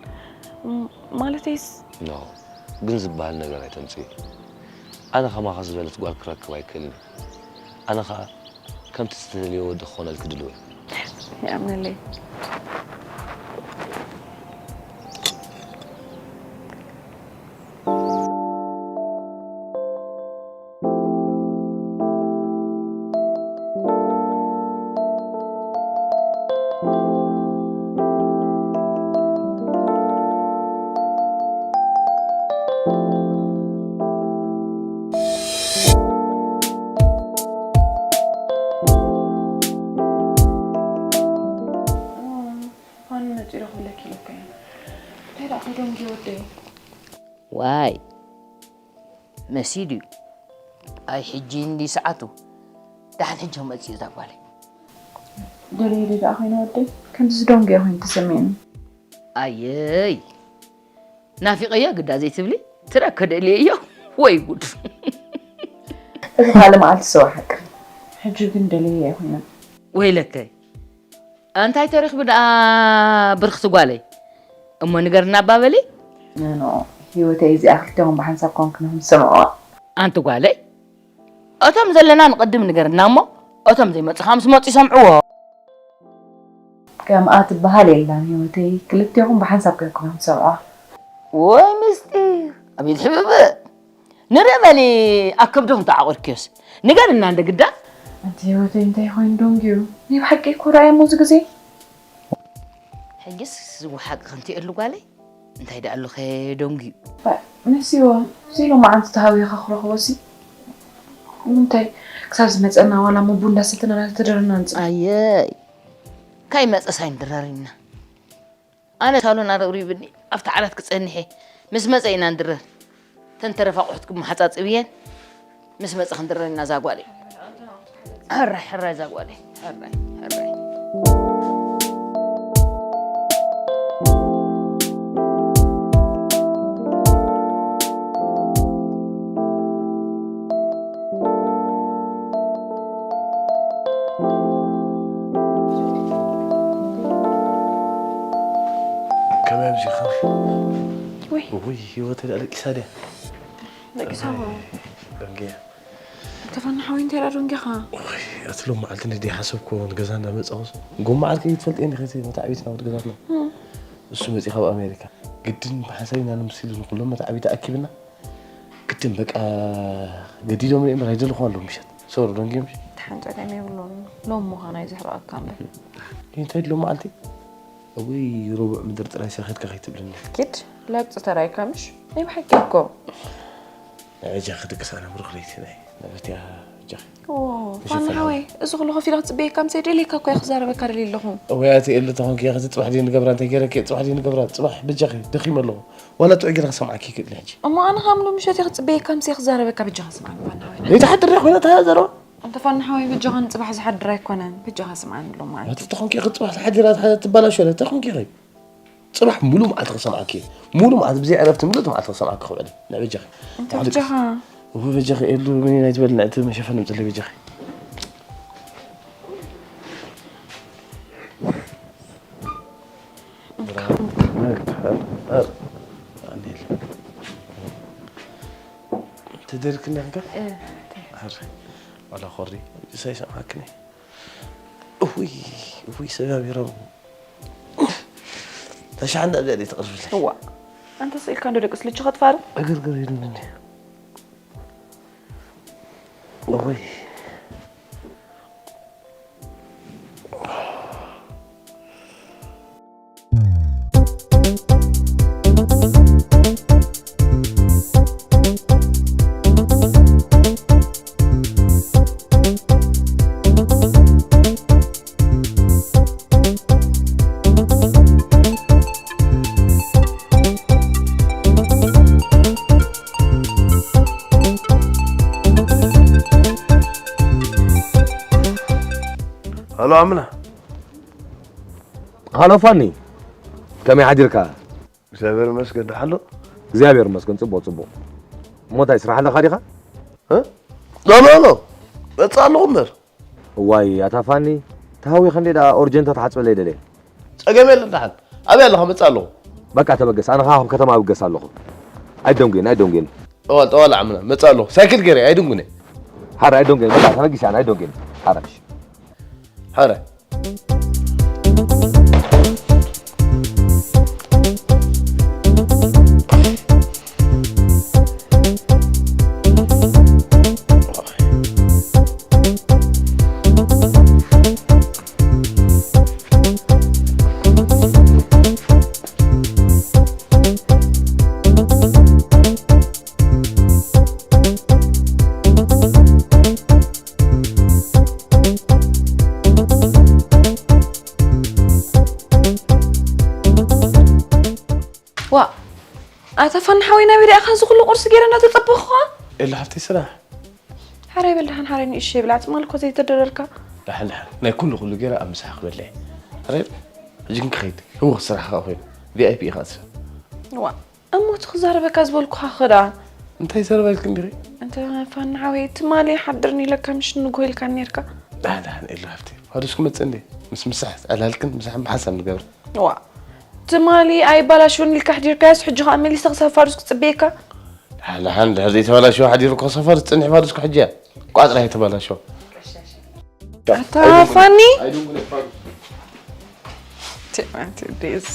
ማለተይስ። ኖ ግን ዝበሃል ነገር ኣይተምጽኢ። ኣነ ከማኻ ዝበለት ጓል ክረክብ ኣይክእልን። ኣነ ኸኣ ከምቲ እትደልዮ ወዲ ክኾነልኪ ድሉው እየ። ይኣምነለይ። ፋኒ መፂኡ ዶ ክብለኪ ኢለካ እየ። እንታይ ደኣ ከይዶም ጊወደይ? ዋይ መሲዩ ድዩ? ኣይ ሕጂ እንዲ ሰዓቱ ደሓን ሕጂ መፂኡ እዛ ጓለይ። ደልየ ደኣ ኮይነ ወደይ ከምዚ ዝደንጎየ ኮይኑ ተሰሚዑኒ። ኣየይ ናፊቐዮ ግዳ ዘይትብሊ ትረከ ደልየዮ ወይ ጉድ። እቲ ካልእ መዓልቲ ስዋ ሓቂ ሕጂ ግን ደልየ ኣይኮይነን። ወይለከይ እንታይ ተረኽቢ ደኣ ብርኽቲ ጓለይ እሞ ንገርና ኣባበሊ። ኖ ኖ ህይወተይ እዚኣ ክልቴኹም ብሓንሳብ ኮንክንኹም ሰምዕዋ። ኣንቲ ጓለይ እቶም ዘለና ንቕድም ንገርና እሞ እቶም ዘይመፁኻ ምስ መፁ ይሰምዕዎ። ከምኣ ትበሃል የላን ህይወተይ ክልቴኹም ብሓንሳብ ኮንክንኹም ሰምዕዋ። ወይ ምስጢር ኣቤት ሕብብእ ንርኢ በሊ ኣብ ከብድኹም ተዓቑርክዮስ ንገርና እንደ ግዳ። ኣንቲ ህይወተይ እንታይ ኮይኑ ደንጉዩ? ናይ ብሓቂ እኮ ረኣየ እሞ እዚ ግዜ። ሕጅስ ዝወሓቅ ክንቲእሉ ጓለይ እንታይ ደኣ ኣሎ ከደንጉዩ። ነሲዎ እዚ ሎማዓንቲ ተሃዊኻ ክረኽቦ ሲ እንታይ ክሳብ ዝመፀና ዋላ እሞ ቡን እንዳሰተና እናተደረና ንፅበ። ኣየይ ካይ መፀስ ኣይንድረር ኢና። ኣነ ሳሎን ኣረብሪብኒ ኣብቲ ዓራት ክፀንሕ እየ። ምስ መፀ ኢና ንድረር። ተን ተረፋ ኣቑሑት ክመሓፃፅብ እየን። ምስ መፀ ክንድረር ኢና እዛ ጓለይ። ሕራይ ሕራይ እዛ ጓለይ ሕራይ ሕራይ። ከመይ ኣምሲኻ? ወይ ውይ ህይወተይ ደኣ ለቂሳ ድያ? ደቂሳ ደንግያ። ተፋና ሓወይ እንታይ ደኣ ደንጊኻ? ውይ እቲ ሎም መዓልቲ ንደይ ሓሰብኩ ንገዛ እንዳመጻኹስ ጎማ ዓርከይ ትፈልጥ እንዲ ኸቲ መታዕቢት ናብ ገዛትና እሱ መጺ ካብ ኣሜሪካ ግድን ብሓሳብ ኢና ንምስል ንኩሎም መታዕቢት ኣኪብና ግድን በቃ ገዲዶም ርእምር ኣይደለኹ ኣለዉ ምሸት ሰሩ ደንጊ ምሽ ሓንፀገም የብሎም ሎም ምዃን ኣይዝሕረኣካ እምበር እንታይ ድሎ መዓልቲ እውይ ሩቡዕ ምድሪ ጥራይ ሰኺትካ ከይትብልኒ። ኪድ ለብፂ ተራይካ ምሽ ናይ ብሓቂ እኮ። ንዕጃ ክድቅስ ኣነ ብሩኽ ለይቲ ናይ ነበትያ ጃኺ። ፋና ሓወይ እዚ ኩሉ ከፊለ ክፅበየካ ምሰይ ደልየካ እኮ ክዛረበካ ደልየ ኣለኹ። እውይ ኣቲ ኤሉ ተኾንኪ እያ ከዚ ፅባሕ ድየ ንገብራ እንታይ ገይረኪ እየ ፅባሕ ድየ ንገብራ ፅባሕ በጃኺ ደኺመ ኣለኹ ዋላ ጥዑይ ገይረ ክሰምዓኪ ይክእል ሕጂ። እሞ ኣነ ካብ ሎም ምሸት እየ ክፅበየካ ምሰይ ክዛረበካ በጃኻ ስምዓኒ ፋና ሓወይ። ለይቲ ሓድር ኮይና ተዘረባ። ኣንተ ፋና ሓወይ በጃኻ ንፅባሕ ዝሓድር ኣይኮነን በጃኻ ስምዓኒ ሎም መዓልቲ። ኣቲ ተኾንኪ ኢኺ ፅባሕ ተሓዲራ ትባላሾ ለ ተኾንኪ ኢኺ ፅባሕ ሙሉ መዓልቲ ክሰምዓኪ እየ ሙሉ መዓልቲ ብዘይ ዕረፍቲ ምሉእ መዓልቲ ክሰምዓኪ ክውዕል እየ ንዕ በጃኺ። ኣንተ በጃኻ። እወ በጃኺ ኤሉ ምን ናይ ትበል ንዕቲ መሸፈኒ ምፅለይ በጃኺ። ተደርክኒ ኸ ዋላ ኮሪ ሳይሰማክኒ እውይ እውይ ሰጋቢሮም ተሻንዳ ዘሪ ተቅርብለ እዋ ኣንተ ስኢልካ እንዶ ደቂ ስልቹ ከጥፋሩ እግርግር ኢሉኒ እውይ ሃሎ ኣምና ሃሎ ፋኒ ከመይ ሓዲርካ እግዚኣብሔር ይመስገን ደሓሎ እግዚኣብሔር ይመስገን ፅቡቅ ፅቡቅ እሞ እንታይ ስራሕ ኣለካ ዲካ ሎ ሎ ሎ መፅእ ኣለኹ እምበር እዋይ ኣታ ፋኒ ተሃዊኸ እንዴ ደኣ ኦርጀንቶ ትሓፅበለይ ደልየ ፀገም የለን ደሓን ኣበይ ኣለኻ መፅእ ኣለኹ በቃ ተበገስ ኣነ ከዓ ከም ከተማ እብገስ ኣለኹ ኣይደንጉየን ኣይደንጉየን ጠዋል ጠዋል ዓምና መፅእ ኣለኹ ሳይክል ገይረ ኣይድንጉነ ሓረ ኣይደንጉየን በቃ ተበጊስ ኣነ ኣይደንጉየን ሓረ ሓረ ዋ ኣታ ፋና ሓወይ ናበይ ደኣ ኢኻ እዚ ኩሉ ቁርሲ ገይረ እናተፀበኹኻ? ኤላ ሓፍተይ ስራሕ። ሓራይ በል ደሓን ሓራይ ንእሸ ይብላ ትማል እኮ ዘይተደረርካ። ደሓን ደሓን ናይ ኩሉ ኩሉ ገይረ ኣብ ምሳሕ ክበልዕ። ሓራይ ሕጂ ግን ክኸይድ ህወኽ ስራሕ ከዓ ኮይኑ ቪኣይፒ ኢኻ ዝሰብ። ዋ እሞ እቲ ክዛረበካ ዝበልኩኻ ኸ ደኣ እንታይ ዘረባ ኢልክን ዲኺ እንተ ፋና ሓወይ ትማሊ ሓድርኒ ኢለካ ምሽ ንግሆ ኢልካኒ ነርካ ዳሕዳሕን ኢሉ ሃፍቲ ፋዱስ ክመፅእ እንዴ ምስ ምሳሕ ዕላልክን ምሳሕ ብሓሳብ ንገብር ዋ ትማሊ ኣይባላሽውን ኢልካ ኣሕዲርካዮስ ሕጂ ኸዓ መሊሰ ክሳብ ፋዱስ ክፅበየካ ዳሕዳሕን ድሕር ዘይተባላሸወ ሓዲሩ ክሳብ ፋዱስ ፅንሒ ፋዱስ ክሕጂ እያ ቋፅራ ኣይተባላሸወ ኣታ ፋኒ ዴስ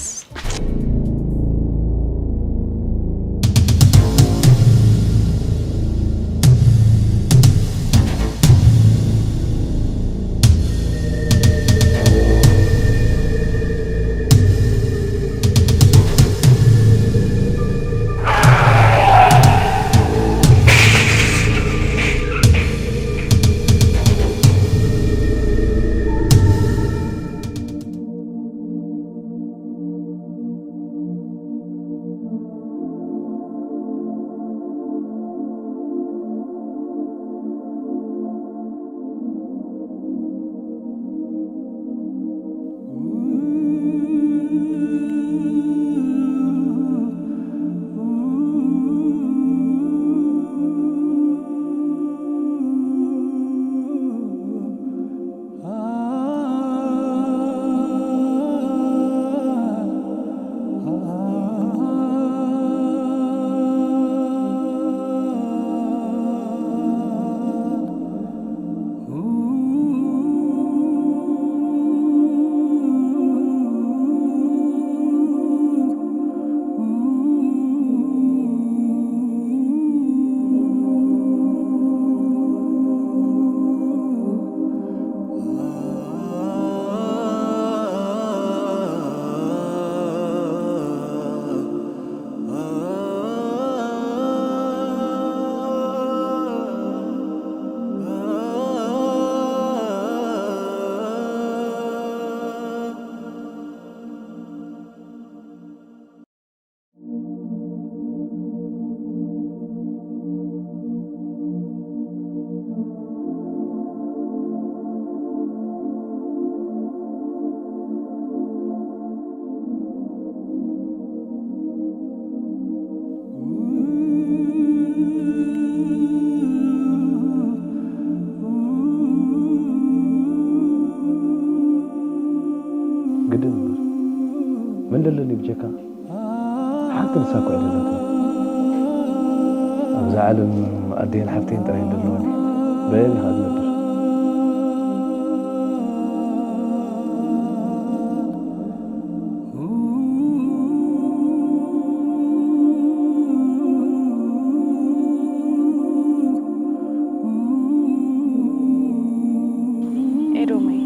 ብጀካ ሓንቲ ንሳ እኮ እያ ዘለትኒ። ኣብዛ ዓለም ኣደይን ሓፍተይን ጥራይ እየን ዘለዋኒ። በየን ኢኻ ዝነብር? ኤዶመይ፣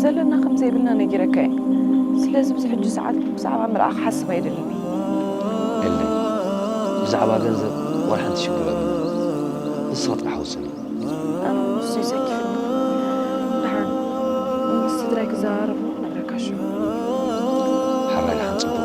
ዘለና ከም ዘይብልና ነጊረካ እየ። ስለዚ ኣብዚ ሕጂ ሰዓት ብዛዕባ ምርዓ ክሓስብ ኣይደልን እየ። ኤልደይ፣ ብዛዕባ ገንዘብ ዋላ ሓንቲ ሽግር የብሉን። ንስኻ ጥራሕ ወስኒ። ኣነ እውን ንሱ እዩ ዘኪፍኒ። ደሓን ምስ ስድራይ ክዘራረብ እሞ ክነግረካ ሽዑ። ሓራይ ደሓን፣ ጽቡቕ።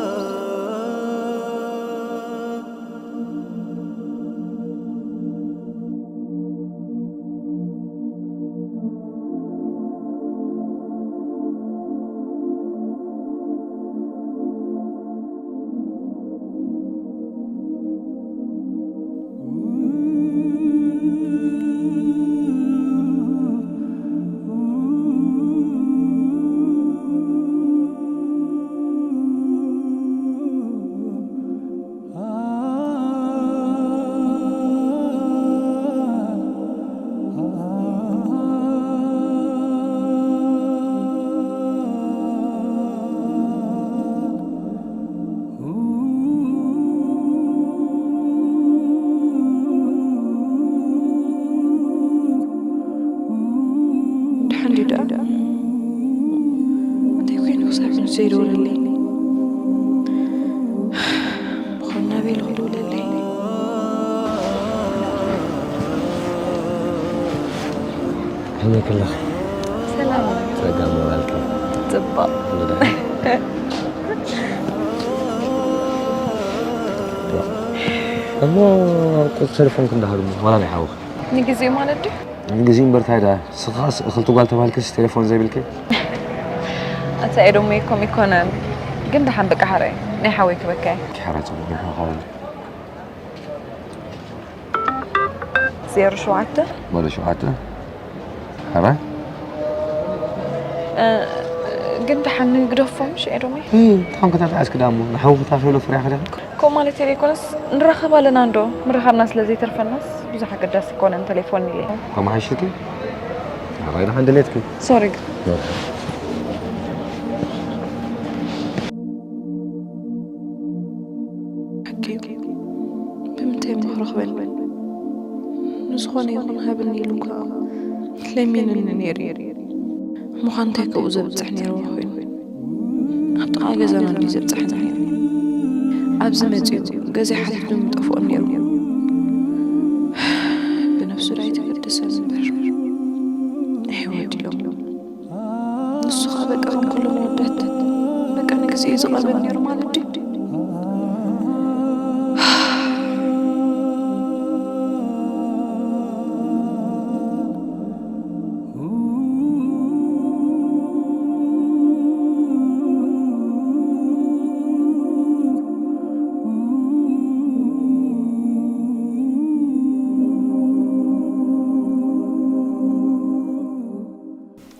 ደሓን ድዩ ደኣ? እንታይ ኮይኑ ክሳብ ሕጂ ዘይደወለለይ? ብኾን ናበይ ኢሉ ክድውለለይ? ከመይ ከለኺ? ሰላም። ጸጋ ሞራልኪ? ጽቡቕ። ኩሉ ደህና? እሞ ቁጽሪ ተሌፎንኪ እንዳሃሉ ዋላ ናይ ሓውኺ? ንግዜኡ ማለት ድዩ? ንግዜኡ እምበር ታይ ደኣ፣ ንስኻስ እኽልቲ ጓል ተባሂልክስ ቴሌፎን ዘይብልኪ? ኣታ ኤዶመይ፣ ከምኡ ኣይኮነን። ግን ደሓን በቃ ሓራይ፣ ናይ ሓወይ ክበካ እየ። ኪሓራ ጽቡቕ ዲኻ ሓወይ? ዜሮ ሸውዓተ። ባዶ ሸውዓተ። ሓራይ? እ፣ ግን ደሓን ንግደፎም፣ እሺ ኤዶመይ? እ፣ ታንክ ተጣዕስኪ ደኣ እሞ፣ ንሓውኺ ታኺ ኢሎ ፍርያኺ ዲኺ? ከምኡ ማለት ዘይኮነስ፣ ንራኸብ ኣለና እንዶ፣ ምርኻብና ስለ ዘይተርፈናስ፣ ብዙሕ ኣገዳሲ ኣይኮነን ተሌፎን ኢለ። ከምኡ ሓይሽኪ? ሓራይ ደሓን ድሌትኪ? ሶሪ ግን። ኖ። ሓቂ እዩ። ብምንታይ እሞ ክረኽበኒ? ንዝኾነ ይኹን ሃብኒ ኢሉ እኳ ለሚኑኒ ነይሩ እዩ። እሞ ኸ እንታይ ካብኡ ዘብጽሕ ነይርዎ ኮይኑ? ኣብ ጥቓ ገዛና እንድዩ ዘብጽሓኒ ነይሩ። ኣብዚ መጺኡ ገዛይ ሓሊፉ ምጠፍኦን ነይሩ። ብነብሱ ዶ ኣይተገደሰን እምበር። ኣይወዲሎም። ንሱ ኸኣ በቃ ከም ኩሎም ኣወዳት በቃ ንግዜኡ እዩ ዝቐልበን ነይሩ ማለት ድዩ?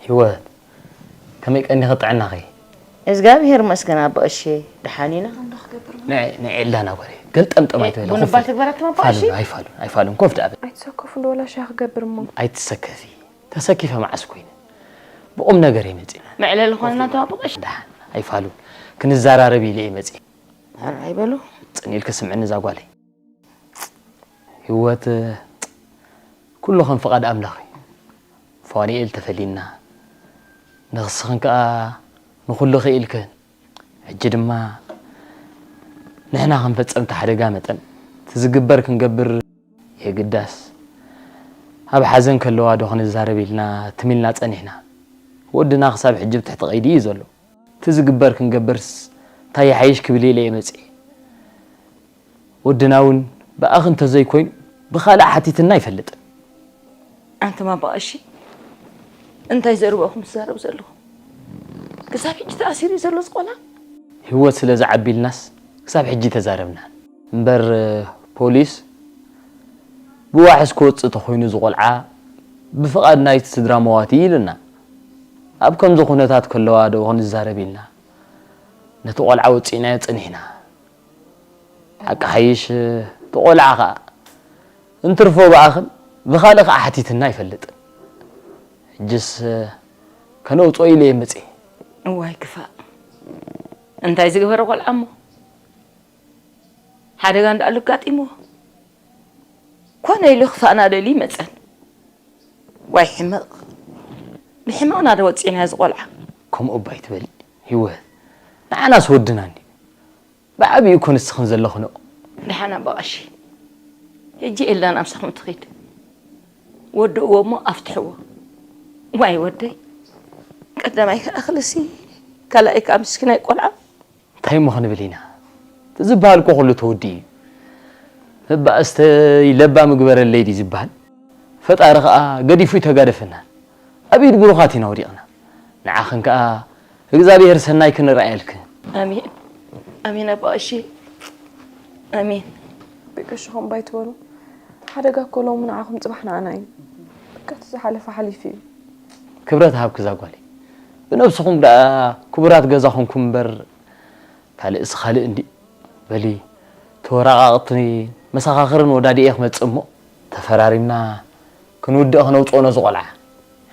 ህይወት፣ ከመይ ቀኒኺ ጥዕናኺ? እግዚኣብሄር ይመስገን ኣባ ቀሺ፣ ደሓን ኢና። ንዒ፣ ንዒ ኤልዳና ጓለይ፣ ገልጠምጠም ኣይትበሊ፣ ቡን ኮፍ እባ በሊ። ትግበረትም ኣባ ቀሺ? ፋሉን፣ ኣይፋሉን፣ ኣይፋሉን፣ ኮፍ ደኣ በሊ። ኣይትሰከፉ እንዶ ወላ ሻሂ ክገብር እሞ። ኣይትሰከፊ፣ ተሰኪፈ መዓስ ኮይነ? ብቁም ነገር እየ መጺእ። መዕለሊ ኾንና ተባብቐሽ። ደሓን፣ ኣይፋሉን፣ ክንዘራረብ ኢለ እየ መጺእ። ሕራይ በሉ። ጽን ኢልኪ ስምዕኒ እዛ ጓለይ። ህይወት፣ ኩሉ ከም ፍቓድ ኣምላኽ እዩ። ፋኑኤል ተፈሊና፣ ንኽስኽን ከኣ ንኹሉ ክኢልክን። ሕጂ ድማ ንሕና ከም ፈጸምቲ ሓደጋ መጠን፣ እቲ ዝግበር ክንገብር የግዳስ። ኣብ ሓዘን ከለዋ ዶ ክንዛረብ ኢልና ትም ኢልና ጸኒሕና። ወድና ክሳብ ሕጂ ብትሕቲ ቀይዲ እዩ ዘሎ። እቲ ዝግበር ክንገብርስ እንታይ ይሓይሽ ክብል ኢለ እየ መጺኤ። ወድና እውን ብኣኺ እንተዘይኮይኑ ብኻልእ ሓቲትና ኣይፈልጥን። ኣንቱም ኣባ ቀሺ፣ እንታይ ዘረባ ኢኹም ትዛረቡ ዘለኹም? ክሳብ ሕጂ ተኣሲሩ እዩ ዘሎ እዚ ቆልዓ? ህይወት ስለ ዝዓቢ ኢልናስ ክሳብ ሕጂ ተዛረብና። እምበር ፖሊስ ብዋሕስ ክወጽእ ተኾይኑ እዚ ቆልዓ ብፍቓድ ናይቲ ስድራ መዋቲ ኢሉና። ኣብ ከምዚ ኩነታት ከለዋ ዶ ክንዛረብ ኢልና? ነቲ ቆልዓ ወፂእናዮ ፀኒሕና። ሓቂ ሓይሽ እቲ ቆልዓ ከዓ እንትርፎ ብኣኽን ብኻልእ ከዓ ሓቲትና ኣይፈልጥን። ሕጅስ ከነውፅኦ ኢለ እየ መፅየ። እዋይ ክፋእ፣ እንታይ ዝገበረ ቆልዓ እሞ? ሓደጋ እንዳኣሉ ኣጋጢምዎ? ኮነ ኢሉ ክፋእና ደልዩ ይመፀን። ዋይ ሕመቕ፣ ብሕመቕና ዶ ወፂእና እዚ ቆልዓ? ከምኡ እባ ኣይትበሊ ህይወት፣ ንዓናስ ወድና እንዲ ብዓብኡ እኮ ንስኽን ዘለኽንኦ። ደሓን ኣባ ቀሺ፣ ሕጂ ኤልዳን ኣምሳኹም ትኺድ። ወድእዎ እሞ ኣፍትሕዎ። ዋይ ወደይ፣ ቀዳማይ ከኣ ክልሲ፣ ካልኣይ ከኣ ምስኪናይ ቆልዓ። እንታይ እሞ ክንብል ኢና? እቲ ዝበሃል እኮ ኩሉ ተወዲኡ እዩ። እባ እስተይ ለባም ግበረለይ ድዩ ዝበሃል? ፈጣሪ ከኣ ገዲፉ ይተጋደፈና። ኣብ ኢድ ብሩኻት ኢና ወዲቕና። ንዓኽን ከኣ እግዚኣብሔር ሰናይ ክንረኣየልክን። ኣሜን። ኣሜን ኣባ ቀሺ። ኣሜን። ደቂ ሽኹም ባይትበሉ። ሓደጋ እኮ ሎሚ ንዓኹም ጽባሕ ንዓና እዩ። በቃ እቲ ዝሓለፈ ሓሊፉ እዩ። ክብረት ሃብኪ እዛ ጓለይ። ብነብስኹም ደኣ ክቡራት ገዛ ኾንኩም እምበር ካልእስ ካልእ እንድዩ። በሊ ተወራቓቕቲ መሰኻኽርን ወዳዲኤ ክመጽእ እሞ ተፈራሪምና ክንውድእ ክነውጽኦ ነዚ ቆልዓ።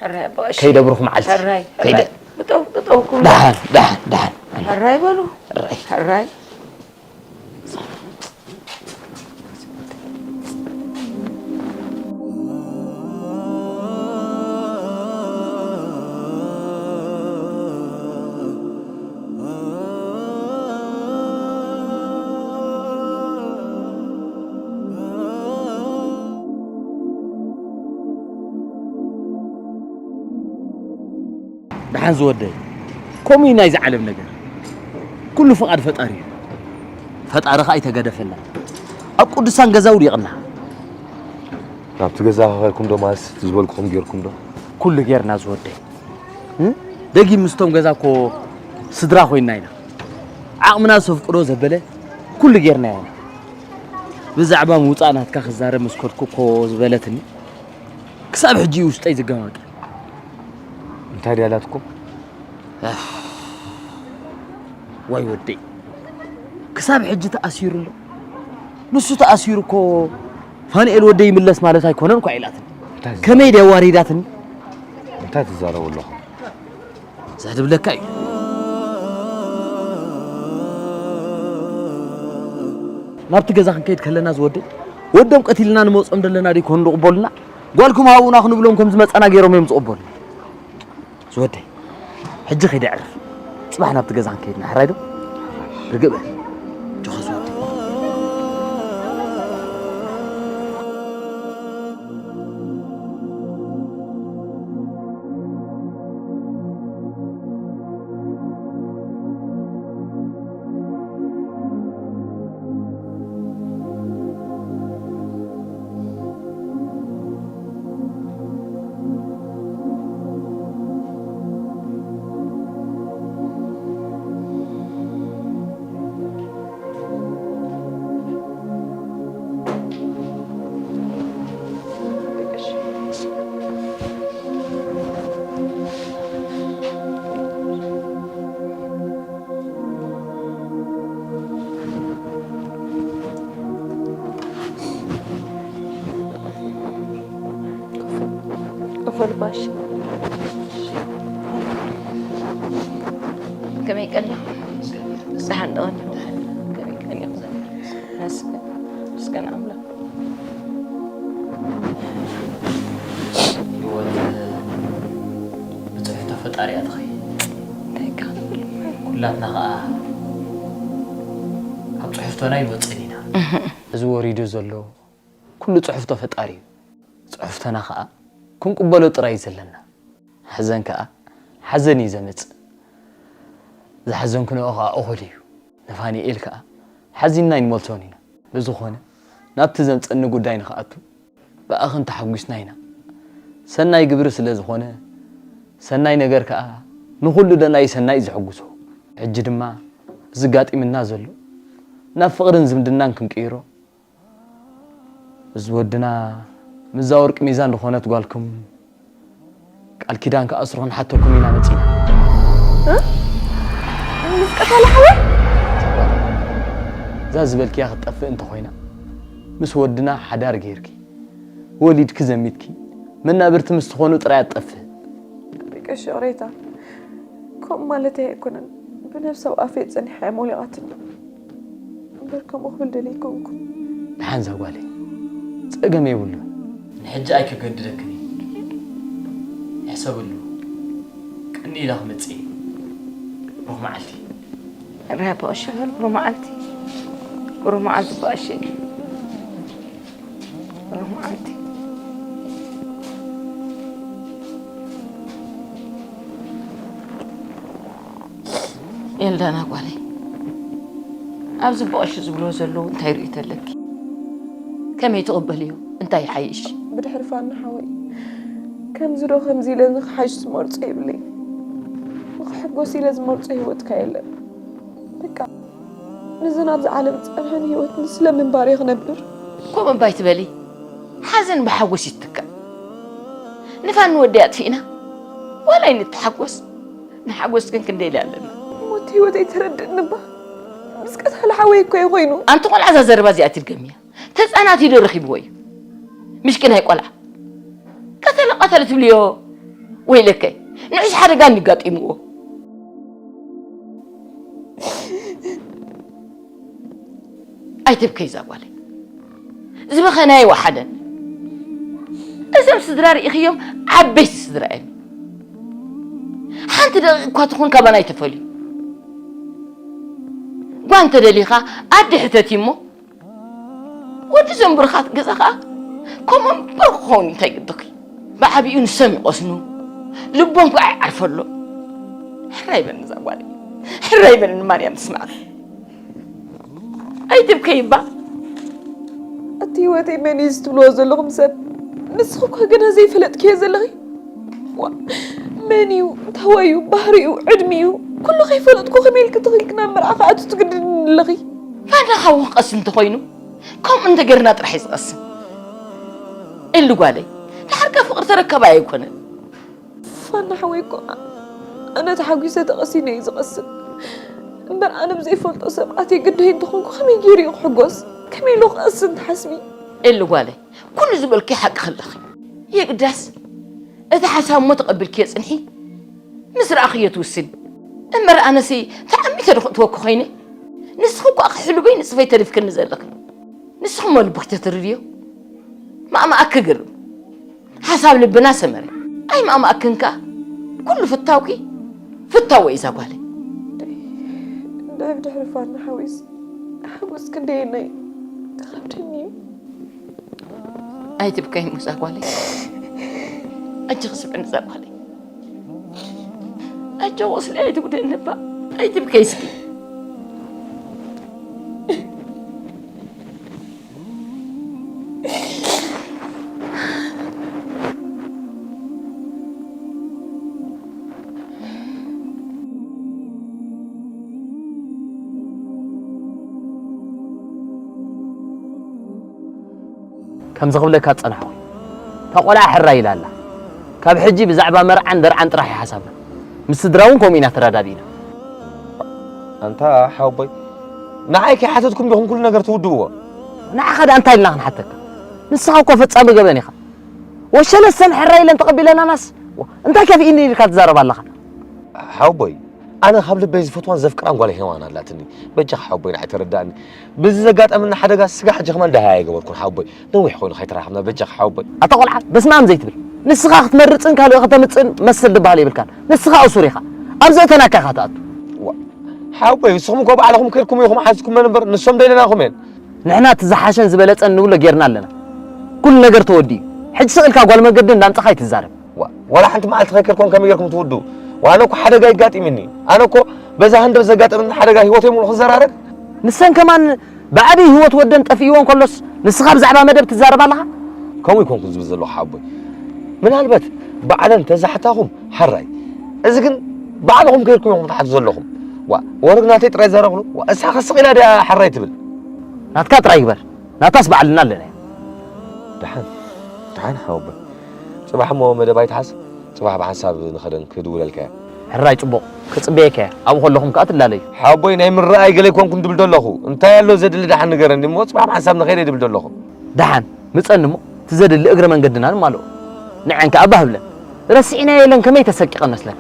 ሕራይ ኣባ ቀሺ። ከይደ ብሩኽ መዓልቲ። ሕራይ፣ ከይደ። ሕራይ። ብጠው፣ ብጠው ኩሉ። ደሓን፣ ደሓን፣ ደሓን። ሕራይ በሉ። ሕራይ። ሕራይ። ደሓን ዝወደይ፣ ከምኡ እዩ ናይዚ ዓለም ነገር። ኩሉ ፍቓድ ፈጣሪ እዩ። ፈጣሪ ኸኣ ኣይተገደፈና። ኣብ ቅዱሳን ገዛ ውዲቕና። ናብቲ ገዛ ኸኸድኩም ዶ ማለት እቲ ዝበልኩኹም ጌርኩም ዶ? ኩሉ ጌርና ዝወደይ። እም? ደጊም ምስቶም ገዛ እኮ ስድራ ኮይንና ኢና። ዓቕምና ዘፍቅዶ ዘበለ ኩሉ ጌርና ኢና። ብዛዕባ ምውጻእ ናትካ ክዛረብ ምስ ከድኩ እኮ ዝበለትኒ። ክሳብ ሕጂ እዩ ውሽጠይ ዝገማገ። እንታይ ድያ ኣላትኩም? ኣህ፣ ዋይ ወደይ፣ ክሳብ ሕጂ ተኣሲሩ ኣሎ። ንሱ ተኣሲሩ እኮ ፋንኤል ወደይ ይምለስ ማለት ኣይኮነን እኳ ኢላትኒ። እንታይ ዝ- ከመይ ድያ ዋሪዳትኒ? እንታይ ትዛረቡ ኣለኹም? ዘድብለካ እዩ። ናብቲ ገዛ ክንከይድ ከለና ዝወደይ፣ ወዶም ቀቲልና ንመጾም ዘለና ዶ ይኮኑ ዝቕበሉና? ጓልኩም ሃቡና ክንብሎም ከም ዝመጻና ገይሮም እዮም ዝቕበሉና። ዝወደይ፣ ሕጂ ከይደ ዕረፍ። ጽባሕ ናብቲ ገዛ ክንከይድ ኢና፣ ሕራይ ዶ? ርግእ በል። ጆኸ ዝወደይ። ክፈል ባሽ። ከመይ ቀኒኹም? ደሓን ዶ ቀኒኹም? ከመይ ቀኒኹም? መስገን፣ መስገን ኣምላኽ። ህይወት ብጽሕፍቶ ፈጣሪ እያ ትኸይድ። እንታይ ኢኻ ትብል? ኩላትና ኸኣ ካብ ጽሕፍቶና ኣይንወጽእን ኢና። እዚ ወሪዱ ዘሎ ኩሉ ጽሕፍቶ ፈጣሪ እዩ። ጽሕፍቶና ኸኣ ክንቅበሎ ጥራይ እዩ ዘለና። ሓዘን ከኣ ሓዘን እዩ ዘምጽእ። ዝሓዘንክንኦ ከኣ እኹል እዩ። ንፋኒኤል ከኣ ሓዚንና ኣይንመልሶን ኢና። ብዝኾነ ናብቲ ዘምጸኒ ጉዳይ ንኽኣቱ ብኣኽን ተሓጒስና ኢና። ሰናይ ግብሪ ስለ ዝኾነ ሰናይ ነገር ከኣ ንኹሉ ደላይ ሰናይ እዩ ዘሐጉሶ። ሕጂ ድማ እዚ ጋጢምና ዘሎ ናብ ፍቕርን ዝምድናን ክንቅይሮ እዚ ወድና ምስዛ ወርቂ ሚዛን ዝኾነት ጓልኩም ቃል ኪዳን ክኣስሩ ክንሓተኩም ኢና መጺና። እ? ምስ ቀታሊ ሓወይ? እዛ ዝበልክያ ክትጠፍእ እንተኾይና፣ ምስ ወድና ሓዳር ጌርኪ፣ ወሊድኪ ዘሚትኪ፣ መናብርቲ ምስ ትኾኑ ጥራይ እያ ትጠፍእ። ቀሺ ኦሬታ፣ ከምኡ ማለተይ ኣይኮነን። ብነብሰ ኣብ ኣፈይ ጸኒሓ እያ ሞሊቓትኒ። እምበር ከምኡ ክብል ደልየ ኣይኮንኩን። ደሓን እዛ ጓለይ፣ ጸገም የብሉን። ንሕጂ ኣይከገድደክን እዩ። ሕሰብሉ። ቅኒ ኢላ ክመጽእ እዩ። ብሩኽ መዓልቲ። ራይ በኣሸ በል፣ ብሩኽ መዓልቲ። ብሩኽ መዓልቲ በኣሸ። ብሩኽ መዓልቲ። ኤልዳና ጓለይ፣ ኣብዚ በኣሸ ዝብልዎ ዘለዉ እንታይ ርእይቶ ኣለኪ? ከመይ ትቕበልዮ? እንታይ ይሓይሽ? ብድሕሪ ፋና ሓወይ፣ ከምዚ ዶ ከምዚ ኢለ ንኽሓይሽ ዝመርጾ የብለይ። ንኽሕጎስ ኢለ ዝመርጾ ህይወትካ የለን። በቃ፣ ነዚ ናብዚ ዓለም ዝጸንሐኒ ህይወት ንስለ ምንባር እየ ክነብር። ከምኡ እባ ኣይትበሊ። ሓዘን ብሓጎስ ይትካእ። ንፋኒ ወደይ ኣጥፊእና፣ ዋላ ኣይንተሓጎስ። ንሓጎስ ግን ክንደይ ኢለ ኣለና። ሞት ህይወተይ ተረድእኒ እባ። ምስ ቀታሊ ሓወይ እኮ እዩ ኮይኑ። ኣንቲ ቆልዓ፣ እዛ ዘረባ እዚኣ ትድገምያ። ተጻናቲዶ ረኺብዎ እዩ። ምሽኪናይ ቆልዓ። ቀተለ ቀተለ ትብልዮ። ወይለከይ። ንዑስ ሓደጋ እንጋጢምዎ። ኣይትብከይ እዛ ጓለይ። ዝበኸናዮ ወሓደን። እዞም ስድራ ርኢኽዮም ዓበይቲ ስድራ እዮም። ሓንቲ ደቂቕ እኳ ትኹን ካባና ኣይተፈልዩ። ጓ እንተደሊኻ ኣደ ሕተቲ እሞ፣ ወዲ ዘንብርኻት ገዛ ኸኣ ከምኦም እምበር ክኸውን እንታይ ግድኺ? ብዓቢኡ ንሶም ይቐስኑ፣ ልቦም ከኣ ይዓርፈሎም። ሕራይ በል ንዛ ጓለይ፣ ሕራይ በል ንማርያም ትስማዕኺ። ኣይትብከይ እባ። እቲ ህይወተይ መን እዩ ዝትብልዎ ዘለኹም ሰብ፣ ንስኺ እኮ ገና ዘይፈለጥክዮ ዘለኺ። ዋ፣ መን እዩ፣ እንታዋይ እዩ፣ ባህሪኡ፣ ዕድሚኡ፣ ኩሉ ከይፈለጥኩ ከመይ ኢልኪ ትኽልክና መርዓ ክኣቱ ትግድድኒ ኣለኺ? ፋና ሓው ክቐስ እንተኾይኑ፣ ከምኡ እንተገርና ጥራሕ እዩ ዝቐስን። እሊ ጓለይ፣ ድሓርካ ፍቕሪ ተረከባ ኣይኮነን። ፋና ሓወይ እኮ፣ ኣነ ተሓጒሰ ተቐሲነ እዩ ዝቐስን። እምበር ኣነ ብዘይፈልጦ ሰብ ኣትየ ግደይ እንተኾንኩ ከመይ ገይሩ እዩ ክሕጎስ? ከመይ ኢሉ ክቐስን ትሓስቢ? እሊ ጓለይ፣ ኩሉ ዝበልኪ ሓቂ ከለኺ። የግዳስ፣ እቲ ሓሳብ እሞ ተቐቢልክዮ ጽንሒ፣ ምስ ረኣኽዮ ትውስኒ። እምበር ኣነሲ ተዓሚተ ዶ ክእትወኪ ኮይነ? ንስኺ እኳ ክሕሉበይ ንጽፈይ ተሪፍክኒ ዘለኺ። ንስኺ እሞ ልብኺ ተትርድዮ። ማእማኣኪ ግርም። ሓሳብ ልብና ሰመረ። ኣይ ማእማኣክን ከኣ። ኩሉ ፍታውኪ ፍታወ እዩ እዛ ጓለይ። ድሕሪ ድሕሪ ፋና ሓዊስ ሓጎስ ክንደየናይ ተኸብደኒ እዩ። ኣይትብከይ ሙሳ ጓለይ። ኣጆኺ ስምዕኒ እዛ ጓለይ። ኣጆኺ ቁስለይ ኣይትጉድእኒ እባ። ኣይትብከይ እስኪ። ከምዚ ክብለካ ዝጸናሕኩ፣ እታ ቆልዓ ሕራይ ኢላ ኣላ። ካብ ሕጂ ብዛዕባ መርዓን ደርዓን ጥራሕ እዩ ሓሳብና። ምስ ስድራ እውን ከምኡ ኢና ተረዳዲእና። ኣንታ ሓወቦይ፣ ንዓይ ከይሓተትኩም ዲኹም ኩሉ ነገር ትውድእዎ? ንዓኻ ደኣ እንታይ ኢልና ክንሓተካ? ንስኻ እኮ ፈጻሚ ገበን ኢኻ። ወሸለ ሰን ሕራይ ኢለን ተቐቢለናናስ፣ እንታይ ከፊእኒ ኢልካ ትዛረብ ኣለኻ? ሓወቦይ፣ ኣነ ካብ ልበይ ዝፈትዋን ዘፍቅራን ጓል ሄዋን ኣላትኒ። በጃኻ ሓወቦይ ንዓይ ተረዳእኒ። በዚ ዘጋጠመኒ ሓደጋ ስጋ ሕጂ ከማን ደሃይ ኣይገበርኩን ሓወቦይ። ነዊሕ ኮይኑ ከይተራኸብና በጃኻ ሓወቦይ። ኣታ ቆልዓ፣ በስመ ኣብ ዘይትብል። ንስኻ ክትመርጽን ካልእ ከተምጽእን መሰል ዝበሃል የብልካን። ንስኻ እሱር ኢኻ። ኣብ ዘእተናካ ኢኻ ትኣቱ። ዋ፣ ሓወቦይ፣ ንስኹም እኮ ባዕልኹም ከይድኩም ኢኹም ሓዝኩመን እምበር ንሶም ደይለናኹም እየን። ንሕና እቲ ዝሓሸን ዝበለጸን ንብሎ ጌርና ኣለና። ኩሉ ነገር ተወዲኡ። ሕጂ ስቕ ኢልካ ጓል መገዲ እንዳምጻኻ ኣይትዛረብ። ዋ-፣ ዋላ ሓንቲ መዓልቲ ከይከድኩም ከመይ ጌርኩም ትውድኡ? ዋ፣ ኣነ እኮ ሓደጋ ይጋጢምኒ። ኣነ እኮ በዛ ሃንደብ ዘጋጠመኒ ሓደጋ ህይወተይ ሙሉእ ክዘራረግ? ንሰን ከማን ብዓቢ ህይወት ወደን ጠፊእዎ እንከሎስ ንስኻ ብዛዕባ መደብ ትዛረብ ኣለኻ? ከምኡ ይኮንኩ ዝብል ዘለኹ ሓቦይ። ምናልባት ባዕለን ተዛሕታኹም ሓራይ። እዚ ግን ባዕልኹም ከይድኩም ኢኹም ትሓቱ ዘለኹም። ዋ፣ ወርግ ናተይ ጥራይ ዘረብሉ። ዋ፣ እሳ ከስቕ ኢላ ድያ ሓራይ ትብል? ናትካ ጥራይ ግበር። ናታስ ባዕልና ኣለና። ደሓን፣ ደሓን ሓወቦይ። ጽባሕ እሞ መደብ ኣይትሓዝ። ጽባሕ ብሓንሳብ ንኸደን ክድውለልካ እየ። ሕራይ ጽቡቕ፣ ክጽበየካ እየ። ኣብኡ ከለኹም ከኣ ትላለዩ። ሓወቦይ፣ ናይ ምረኣይ ገለ ኣይኮንኩን ድብል ደለኹ። እንታይ ኣሎ ዘድሊ ደሓን ንገረኒ እሞ፣ ጽባሕ ሓንሳብ ንኸይደ ድብል ደለኹ። ደሓን፣ ምጸኒ እሞ፣ እቲ ዘድሊ እግረ መንገድና ንማልኦ። ንዐን ከኣ ባህ ብለን። ረሲዕናዮ ኢለን ከመይ ተሰቂቐን መስለካ?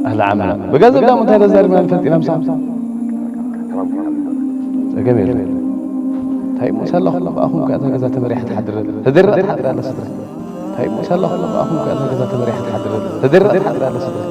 ኣህለ ዓመል። ብገንዘብ ዳሞ እንታይ ተዛሪብና ንፈልጥ ኢና ምሳኹም? ጸገም የለን። እንታይ እሞ ሳላ ኩሉ ብኣኹም ከ እታ ገዛ ተመሪሓ ትሓድር ኣላ። ተደሪራ ትሓድር ኣላ ስድራ። እንታይ እሞ ሳላ ኩሉ ብኣኹም ከ እታ ገዛ ተመሪሓ ትሓድር ኣላ። ተደሪራ ትሓድር ኣላ ስድራ።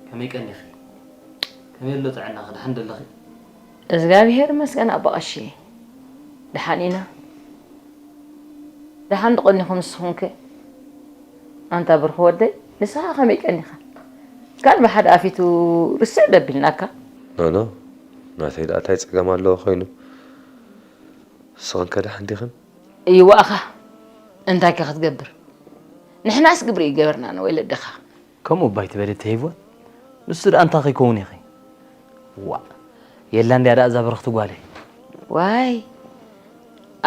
ከመይ ቀኒኺ? ከመይ ኣሎ ጥዕናኺ? ደሓን ደለኺ? እግዚኣብሄር ይመስገን ኣባ ቀሺ፣ ደሓን ኢና። ደሓን ዶ ቀኒኹም ንስኹምከ? ኣንታ ብርኹ ወደይ፣ ንስኻ ከመይ ቀኒኻ? ጋል ብሓደ ኣፊቱ ርስዕ ደቢልናካ። ኖኖ፣ ናተይ ደኣ እንታይ ጸገም ኣለዎ ኮይኑ? ንስኽን ከ ደሓን ዲኽን? እይዋእኻ፣ እንታይ ከ ክትገብር? ንሕናስ ግብሪ ይገበርና ንወለድኻ። ከምኡ እባ ኣይትበሊ እተሂብወን። ንሱ ደኣ እንታይ ከይከውን ኢኺ? ዋእ፣ የላ እንድያ ደኣ እዛ ብርኽቲ ጓለይ። ዋይ፣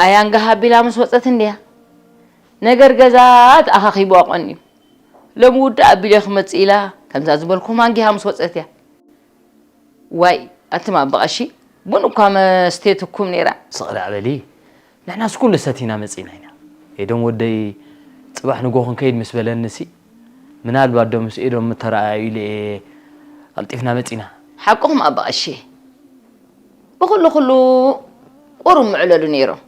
ኣያንጋህ ኣቢላ ምስ ወጸት እንድያ። ነገር ገዛ ተኣኻኺብዋ ቀንዩ። ሎሚ ውድእ ኣቢለ ክመጽእ ኢላ፣ ከምዛ ዝበልኩም ኣንጊሃ ምስ ወጸት እያ። ዋይ፣ ኣትም ኣባ ቀሺ፣ ቡን እኳ መስትየትኩም ነይራ። ስቕ ደኣ በሊ። ንሕናስ ኩሉ ሰቲና መጺና ኢና። ኤዶም ወደይ ጽባሕ ንጎ ክንከይድ ምስ በለኒሲ፣ ምናልባት ዶ ምስ ኤዶም ምተረኣኣዩ ኢለ እየ ቀልጢፍና መጺና። ሓቅኹም ኣባ ቀሺ። ብኹሉ ኩሉ ቁሩብ ምዕለሉ ነይሮም።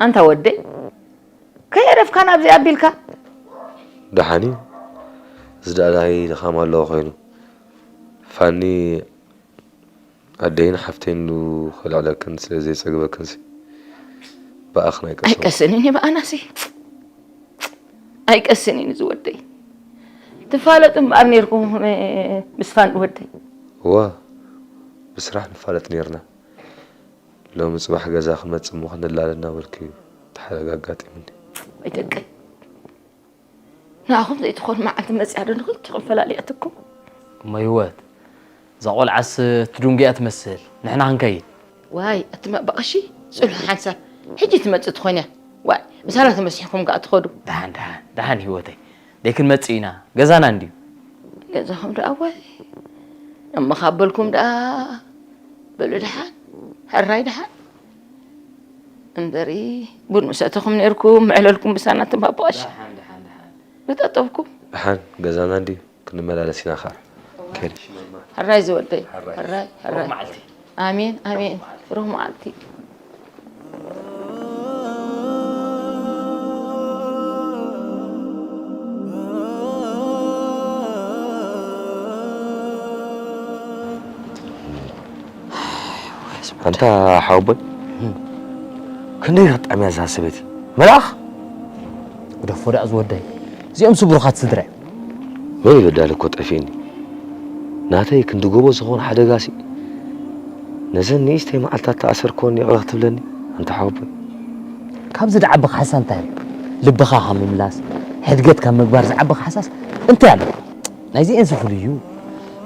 ኣንታ ወደይ፣ ከየዕረፍካ ናብዚ ኣቢልካ? ደሓን እዩ። እዚ ደኣ ናይ ድኻም ኣለዎ ኮይኑ። ፋኒ ኣደይን ሓፍተይን ኢሉ ከልዕለክን ስለ ዘይጸግበክንሲ፣ ብኣኽን ኣይቀስን። ኣይቀስንን እየ ብኣናሲ። ኣይቀስን እዩ ዝወደይ። ትፋለጡ እምበኣር ነይርኩም፣ እ፣ ምስፋን ወደይ። እዋ፣ ብስራሕ ንፋለጥ ነይርና። ሎሚ ጽባሕ ገዛ ክመጽእ እሞ ክንላለ እናበልኩ እዩ እቲ ሓደጋ ኣጋጢሙኒ። ወይ ደቀይ፣ ንኣኹም ዘይትኾን መዓልቲ መጽያ ዶ ንኽልቲኹም ፈላሊኣትኩም? እሞ ህይወት፣ እዛ ቆልዓስ ትድንጉያ ትመስል። ንሕና ክንከይድ። ዋይ፣ ኣቲ መባቐሺ፣ ጽልሑ ሓንሳብ። ሕጂ ትመጽእ ትኾን እያ። ዋይ፣ ምሳና ተመሲሕኩም ከኣ ትኸዱ። ደሓን፣ ደሓን፣ ደሓን ህይወተይ። ደይ ክንመጽእ ኢና። ገዛና እንድዩ። ገዛኹም ደኣ ዋይ። እሞ ካብ በልኩም ደኣ በሉ ደሓን። ሕራይ ደሓን። እምበሪ ቡን ምሰተኹም ነይርኩም፣ ምዕለልኩም ምሳና ትማባሽ። ደሓን፣ ደሓን፣ ደሓን። ንጠጠብኩም። ደሓን፣ ገዛና እንድዩ። ክንመላለስ ኢና ኸዓ። ከይድ። ሕራይ ዝወደይ። ሕራይ። ሕራይ፣ ሕራይ። ሩህ መዓልቲ። ኣሜን፣ ኣሜን። ሩህ መዓልቲ። ኣንታ ሓወቦይ፣ ክንደይ ክትጥዕም እያ እዛ ሰበይቲ? መልኣኽ? ግደፎ ደኣ ዝወደይ፣ እዚኦም ስቡሩኻት ስድራ እዮም። መን እዩ በዳሊ እኮ ጠፊእኒ። ናተይ ክንዲ ጎቦ ዝኾነ ሓደጋሲ፣ ነዘን ንእሽተይ መዓልታት ተኣሰርክወን ይቕረ ክትብለኒ? ኣንታ ሓወቦይ። ካብዚ ደዓቢ ካሕሳ እንታይ ኣሎ? ልብኻ ካብ ምምላስ፣ ሕድገት ካብ ምግባር ዝዓቢ ካሕሳስ እንታይ ኣሎ? ናይዚኤንሲ ፍሉይ እዩ።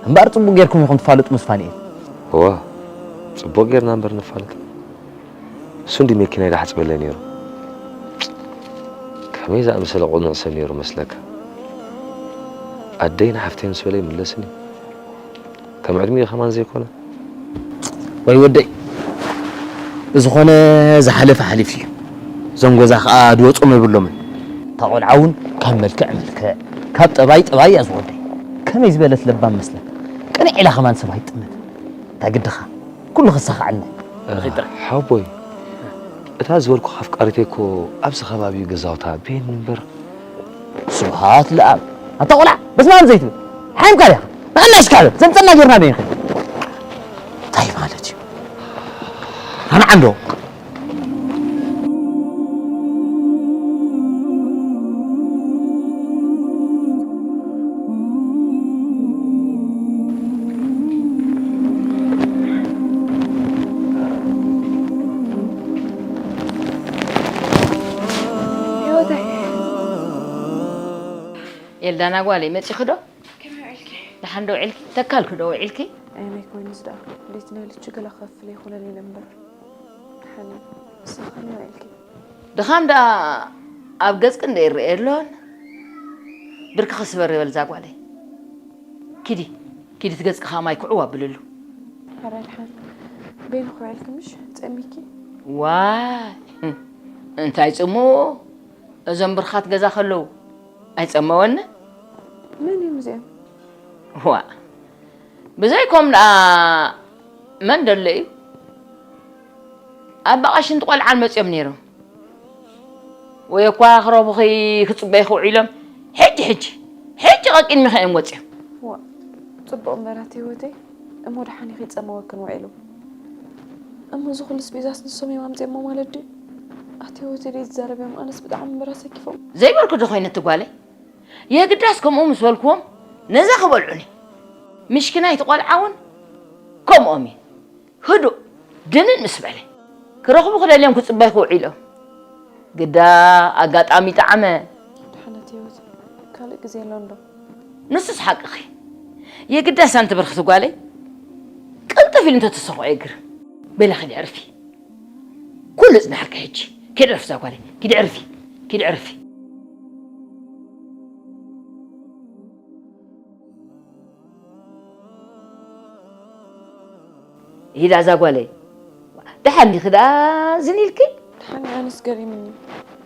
እምበኣር ጽቡቕ ጌርኩም ኢኹም ትፋለጡ ምስ ፋንኤል። እዋ፣ ጽቡቕ ጌርና እምበር ንፋለጥ። እሱ እንዲ መኪናይ ደሓጽበለይ ነይሩ። ከመይ ዝኣመሰለ ቅኑዕ ሰብ ነይሩ መስለካ? ኣደይ ንሓፍተይ ምስ በለ ይምለስን እዩ። ከም ዕድሚኡ ከማን ዘይኮነ። ወይ ወደይ፣ ብዝኾነ ዝሓለፈ ሓሊፉ እዩ። እዞም ገዛ ከኣ ድወጾም የብሎምን። እታ ቆልዓ እውን ካብ መልክዕ መልክዕ፣ ካብ ጠባይ ጠባይ እያ ዝወደይ። ከመይ ዝበለት ለባም መስለካ? ቅንዕ ኢላ ከማን ሰብ ኣይትጥመት። እንታይ ግድኻ? ኩሉ ክሳኻዓልና። ሓወቦይ፣ እታ ዝበልኩኻ ኣፍቃሪተይ እኮ ኣብዚ ከባቢ እዩ ገዛውታ። ቤን እምበር። ስብሃት ለኣብ። ኣታ ቆልዓ፣ በስመ ኣብ ዘይትብል። ሓይምካ ዲኻ? ንዓና ሽካለ፣ ዘምጸና ጌርና ዶ ይኽእል? እንታይ ማለት እዩ? ኣነ ዓንዶ? ህይወተይ። ኤልዳና ጓለይ፣ መጺኺ ዶ? ከመይ ውዒልኪ? ደሓን ዶ ውዒልኪ? ተካልኪ ዶ ውዒልኪ? ኣይ፣ መይ ኮይኑስ ደኣ፣ ቤት ናይ ልቹ ገላ ክኸፍል ኣይኮነን ኢለ እምበር። ደሓን እየ። ንስኺ ከመይ ውዒልኪ? ድኻም ደኣ ኣብ ገጽኪ እንደ ይረአ የሎን። ብርክኺ ስበሪ በል እዛ ጓለይ። ኪዲ፣ ኪዲ እቲ ገጽኪ ከኣ ማይ ክዕው ኣብልሉ። ሕራይ ደሓን። በይንኺ ውዒልኪ ምሽ? ጸሚኪ? ዋይ፣ እንታይ ጽምኡ? እዞም ብርኻት ገዛ ከለዉ ኣይጸመወኒ? መን እዮም እዚኦም? ዋእ፣ ብዘይኮም ደኣ መን ደሎ እዩ? ኣባ ቀሽንቲ ቆልዓን መጺኦም ነይሮም። ወይ እኳ ክረኽቡኺ ክጽበይኺ ውዒሎም፣ ሕጂ፣ ሕጂ፣ ሕጂ ቀቂድሚኺ እዮም ወጺኦም። ዋእ፣ ጽቡቕ እምበር ኣቲ ህይወተይ፣ እሞ ደሓን ኢኺ ጸመወክን ውዒሉ። እሞ እዚ ኩሉ ኣስቤዛስ ንሶም እዮም ኣምጺኦሞ ማለት ድዩ? ኣቲ ህይወተይ ደይ ዝዛረብ እዮም፣ ኣነስ ብጣዕሚ እምበር ኣሰኪፎም። ዘይበልኩ ዶ ኮይነ እቲ ጓለይ? የግዳስ ከምኡ ምስ በልክዎም ነዛ ክበልዑኒ። ምሽኪናይ እቲ ቆልዓ እውን ከምኦም እዩ። ህዱእ ድንን ምስ በለ ክረኽቡ ክደልዮም ክጽበዩ ክውዒሎም። ግዳ ኣጋጣሚ ጠዓመ። ድሓነት ህይወት ካልእ ግዜ ኣሎ እንዶ? ንሱስ ሓቅኺ። የግዳስ ኣንቲ ብርኽቲ ጓለይ ቅልጥፍ ኢሉ እንተተሰኽዖ የግርም። በላ ኪዲ ዕርፊ። ኩሉ ጽናሕኪ ሕጂ። ኪዲ ዕርፊ እዛ ጓለይ። ኪዲ ዕርፊ። ኪዲ ዕርፊ። ሂዳ እዛ ጓለይ። ደሓን ዲኺ ደኣ ዝን ኢልኪ? ደሓን እየ፣ ኣነስ ገሪምኒ።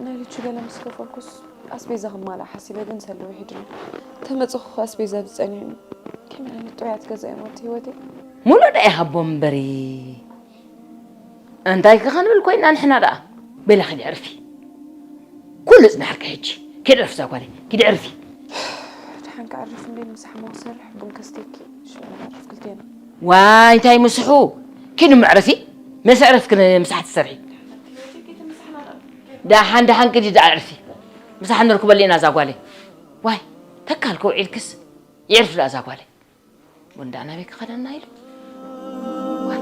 ናይ ልቹ ገለ ምስ ከፈልኩስ ኣስቤዛ ክማልእ ሓሲበ ግን ሰለዊ ሒድኒ። ተመጽኹ ኣስቤዛ ብጸኒሕኒ። ከመይ ዓይነት ጥዑያት ገዛ እዮም ኣብቲ ህይወተይ? ሙሉእ ደኣ ይሃቦም እምበሪ። እንታይ ከ ክንብል ኮይና ንሕና ደኣ? በላ ኪዲ ዕርፊ። ኩሉ ጽናሕኪ ሕጂ። ኪዲ ዕርፊ እዛ ጓለይ። ኪዲ ዕርፊ። ደሓን ክዕርፍ እንዴ ምሳሕ ሞ ክሰርሕ ቡን ከስትየኪ። ሽዑ ንዕርፍ ክልቴና። ዋይ እንታይ ምስሑ? ኪዲ መዕረፊ። መስ ዕረፍኪ ምሳሕ ትሰርሒ? ደሓን ደሓን ኪዲ ደኣ ዕርፊ። ምሳሕ ንርክበሉ ኢና እዛ ጓለይ። ዋይ፣ ተካል ከውዒልክስ የዕርፍላ እዛ ጓለይ። ወንዳ ናበይ ክኸደና ኢሉ? ዋይ።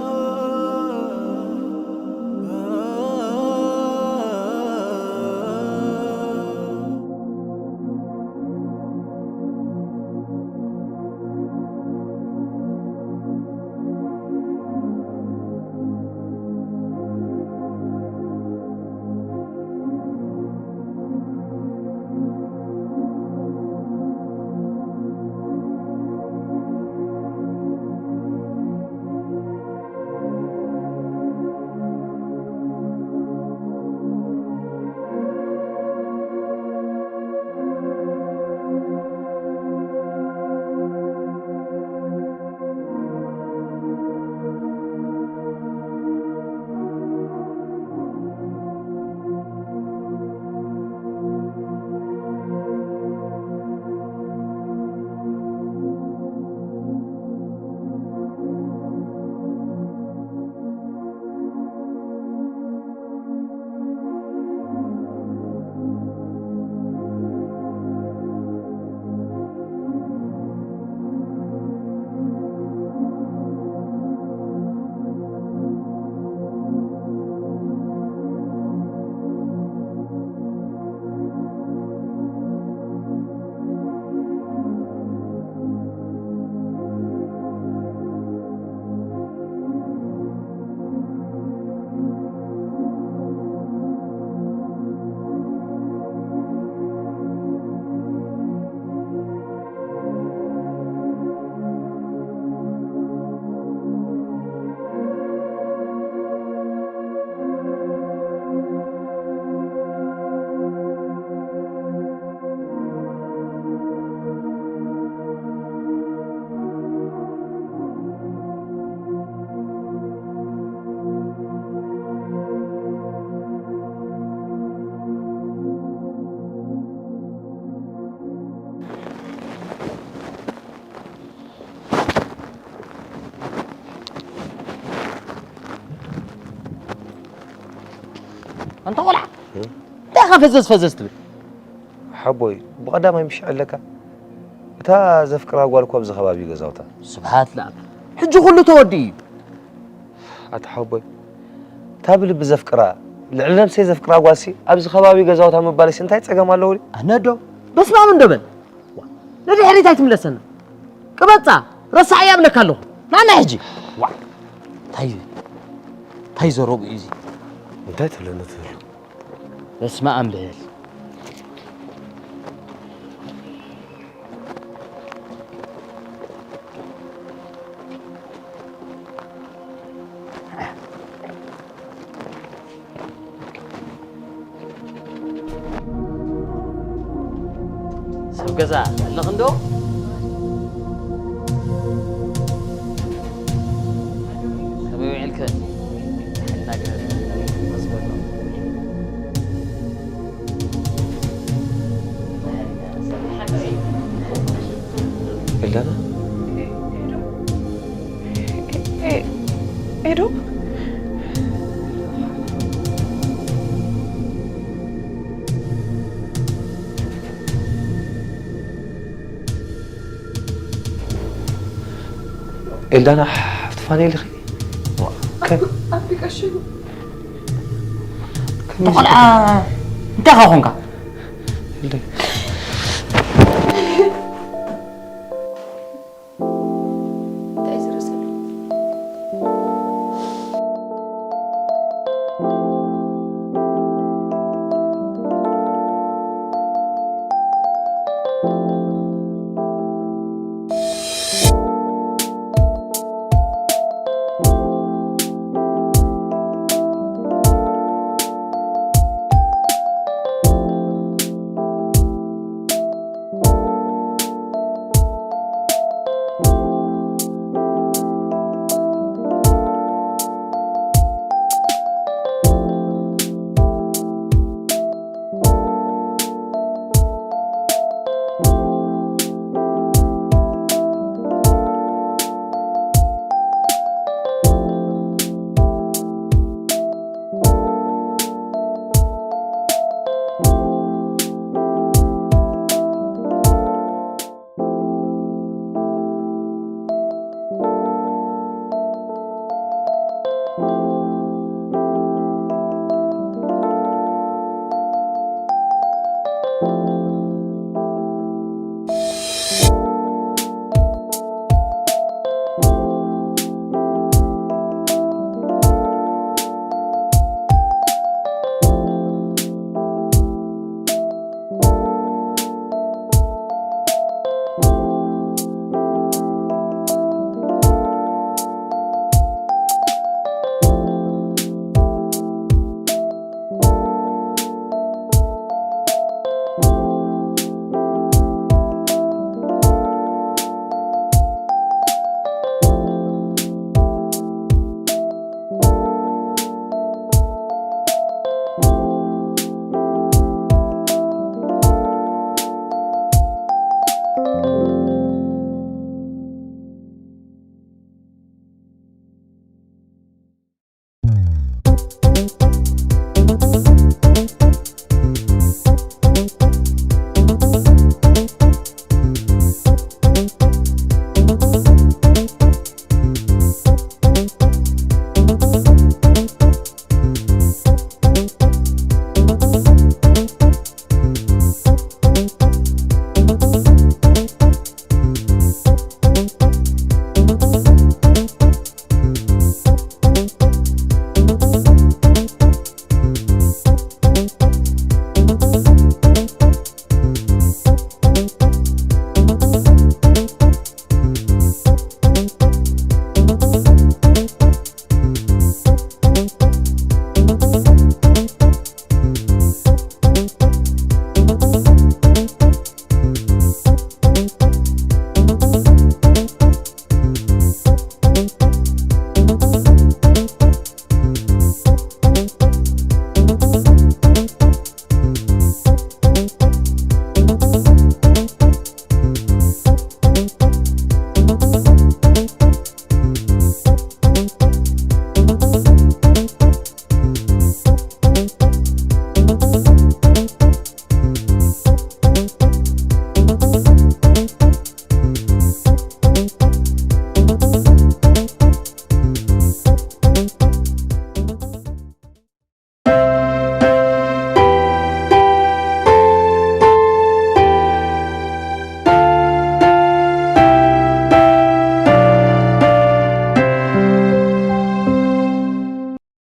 ኣንታ ቆልዓ፣ እንታይ ኢኻ ፈዘዝ ፈዘዝ ትብል? ሓቦይ፣ ብቐዳማይ ምሽ ኣለካ? እታ ዘፍቅራ ጓል እኮ ኣብዚ ከባቢ ገዛውታ። ስብሓት ለኣብ፣ ሕጂ ኩሉ ተወዲኡ እዩ። ኣታ ሓቦይ፣ እታ ብልቢ ዘፍቅራ፣ ልዕሊ ነብሰይ ዘፍቅራ ጓልሲ ኣብዚ ከባቢ ገዛውታ ምባልሲ እንታይ ጸገም ኣለዎ ድዩ? ኣነ ዶ? በስመ ኣብ እንዶ በል። ዋ፣ ንድሕሪት ኣይትምለሰና። ቅበጻ፣ ረሳዕ እያ እብለካ ኣለኹ። ናና ሕጂ። ዋ፣ እንታይ፣ እንታይ ዘረብኡ እዩ እዚ? እንታይ ትብለኒ ትህሉ? በስመ ኣብ በል። ሰብ ገዛ ኣለኽንዶ? ከመይ ውዒልከ? ደሓን እናገበረ መስገኖ። ኤልዳና? ኤ-፣ ኤ-፣ ኤዶ? ኤልዳና ሓፍቲ ፋኔል ኢኺ? ከ-፣ ኣቢ ቀሺ። ከመይ ተቖልዓ፣ እንታይ ኸ ኾንካ? ኤልዳና። እንታይ ዝርኢ ዘሎ?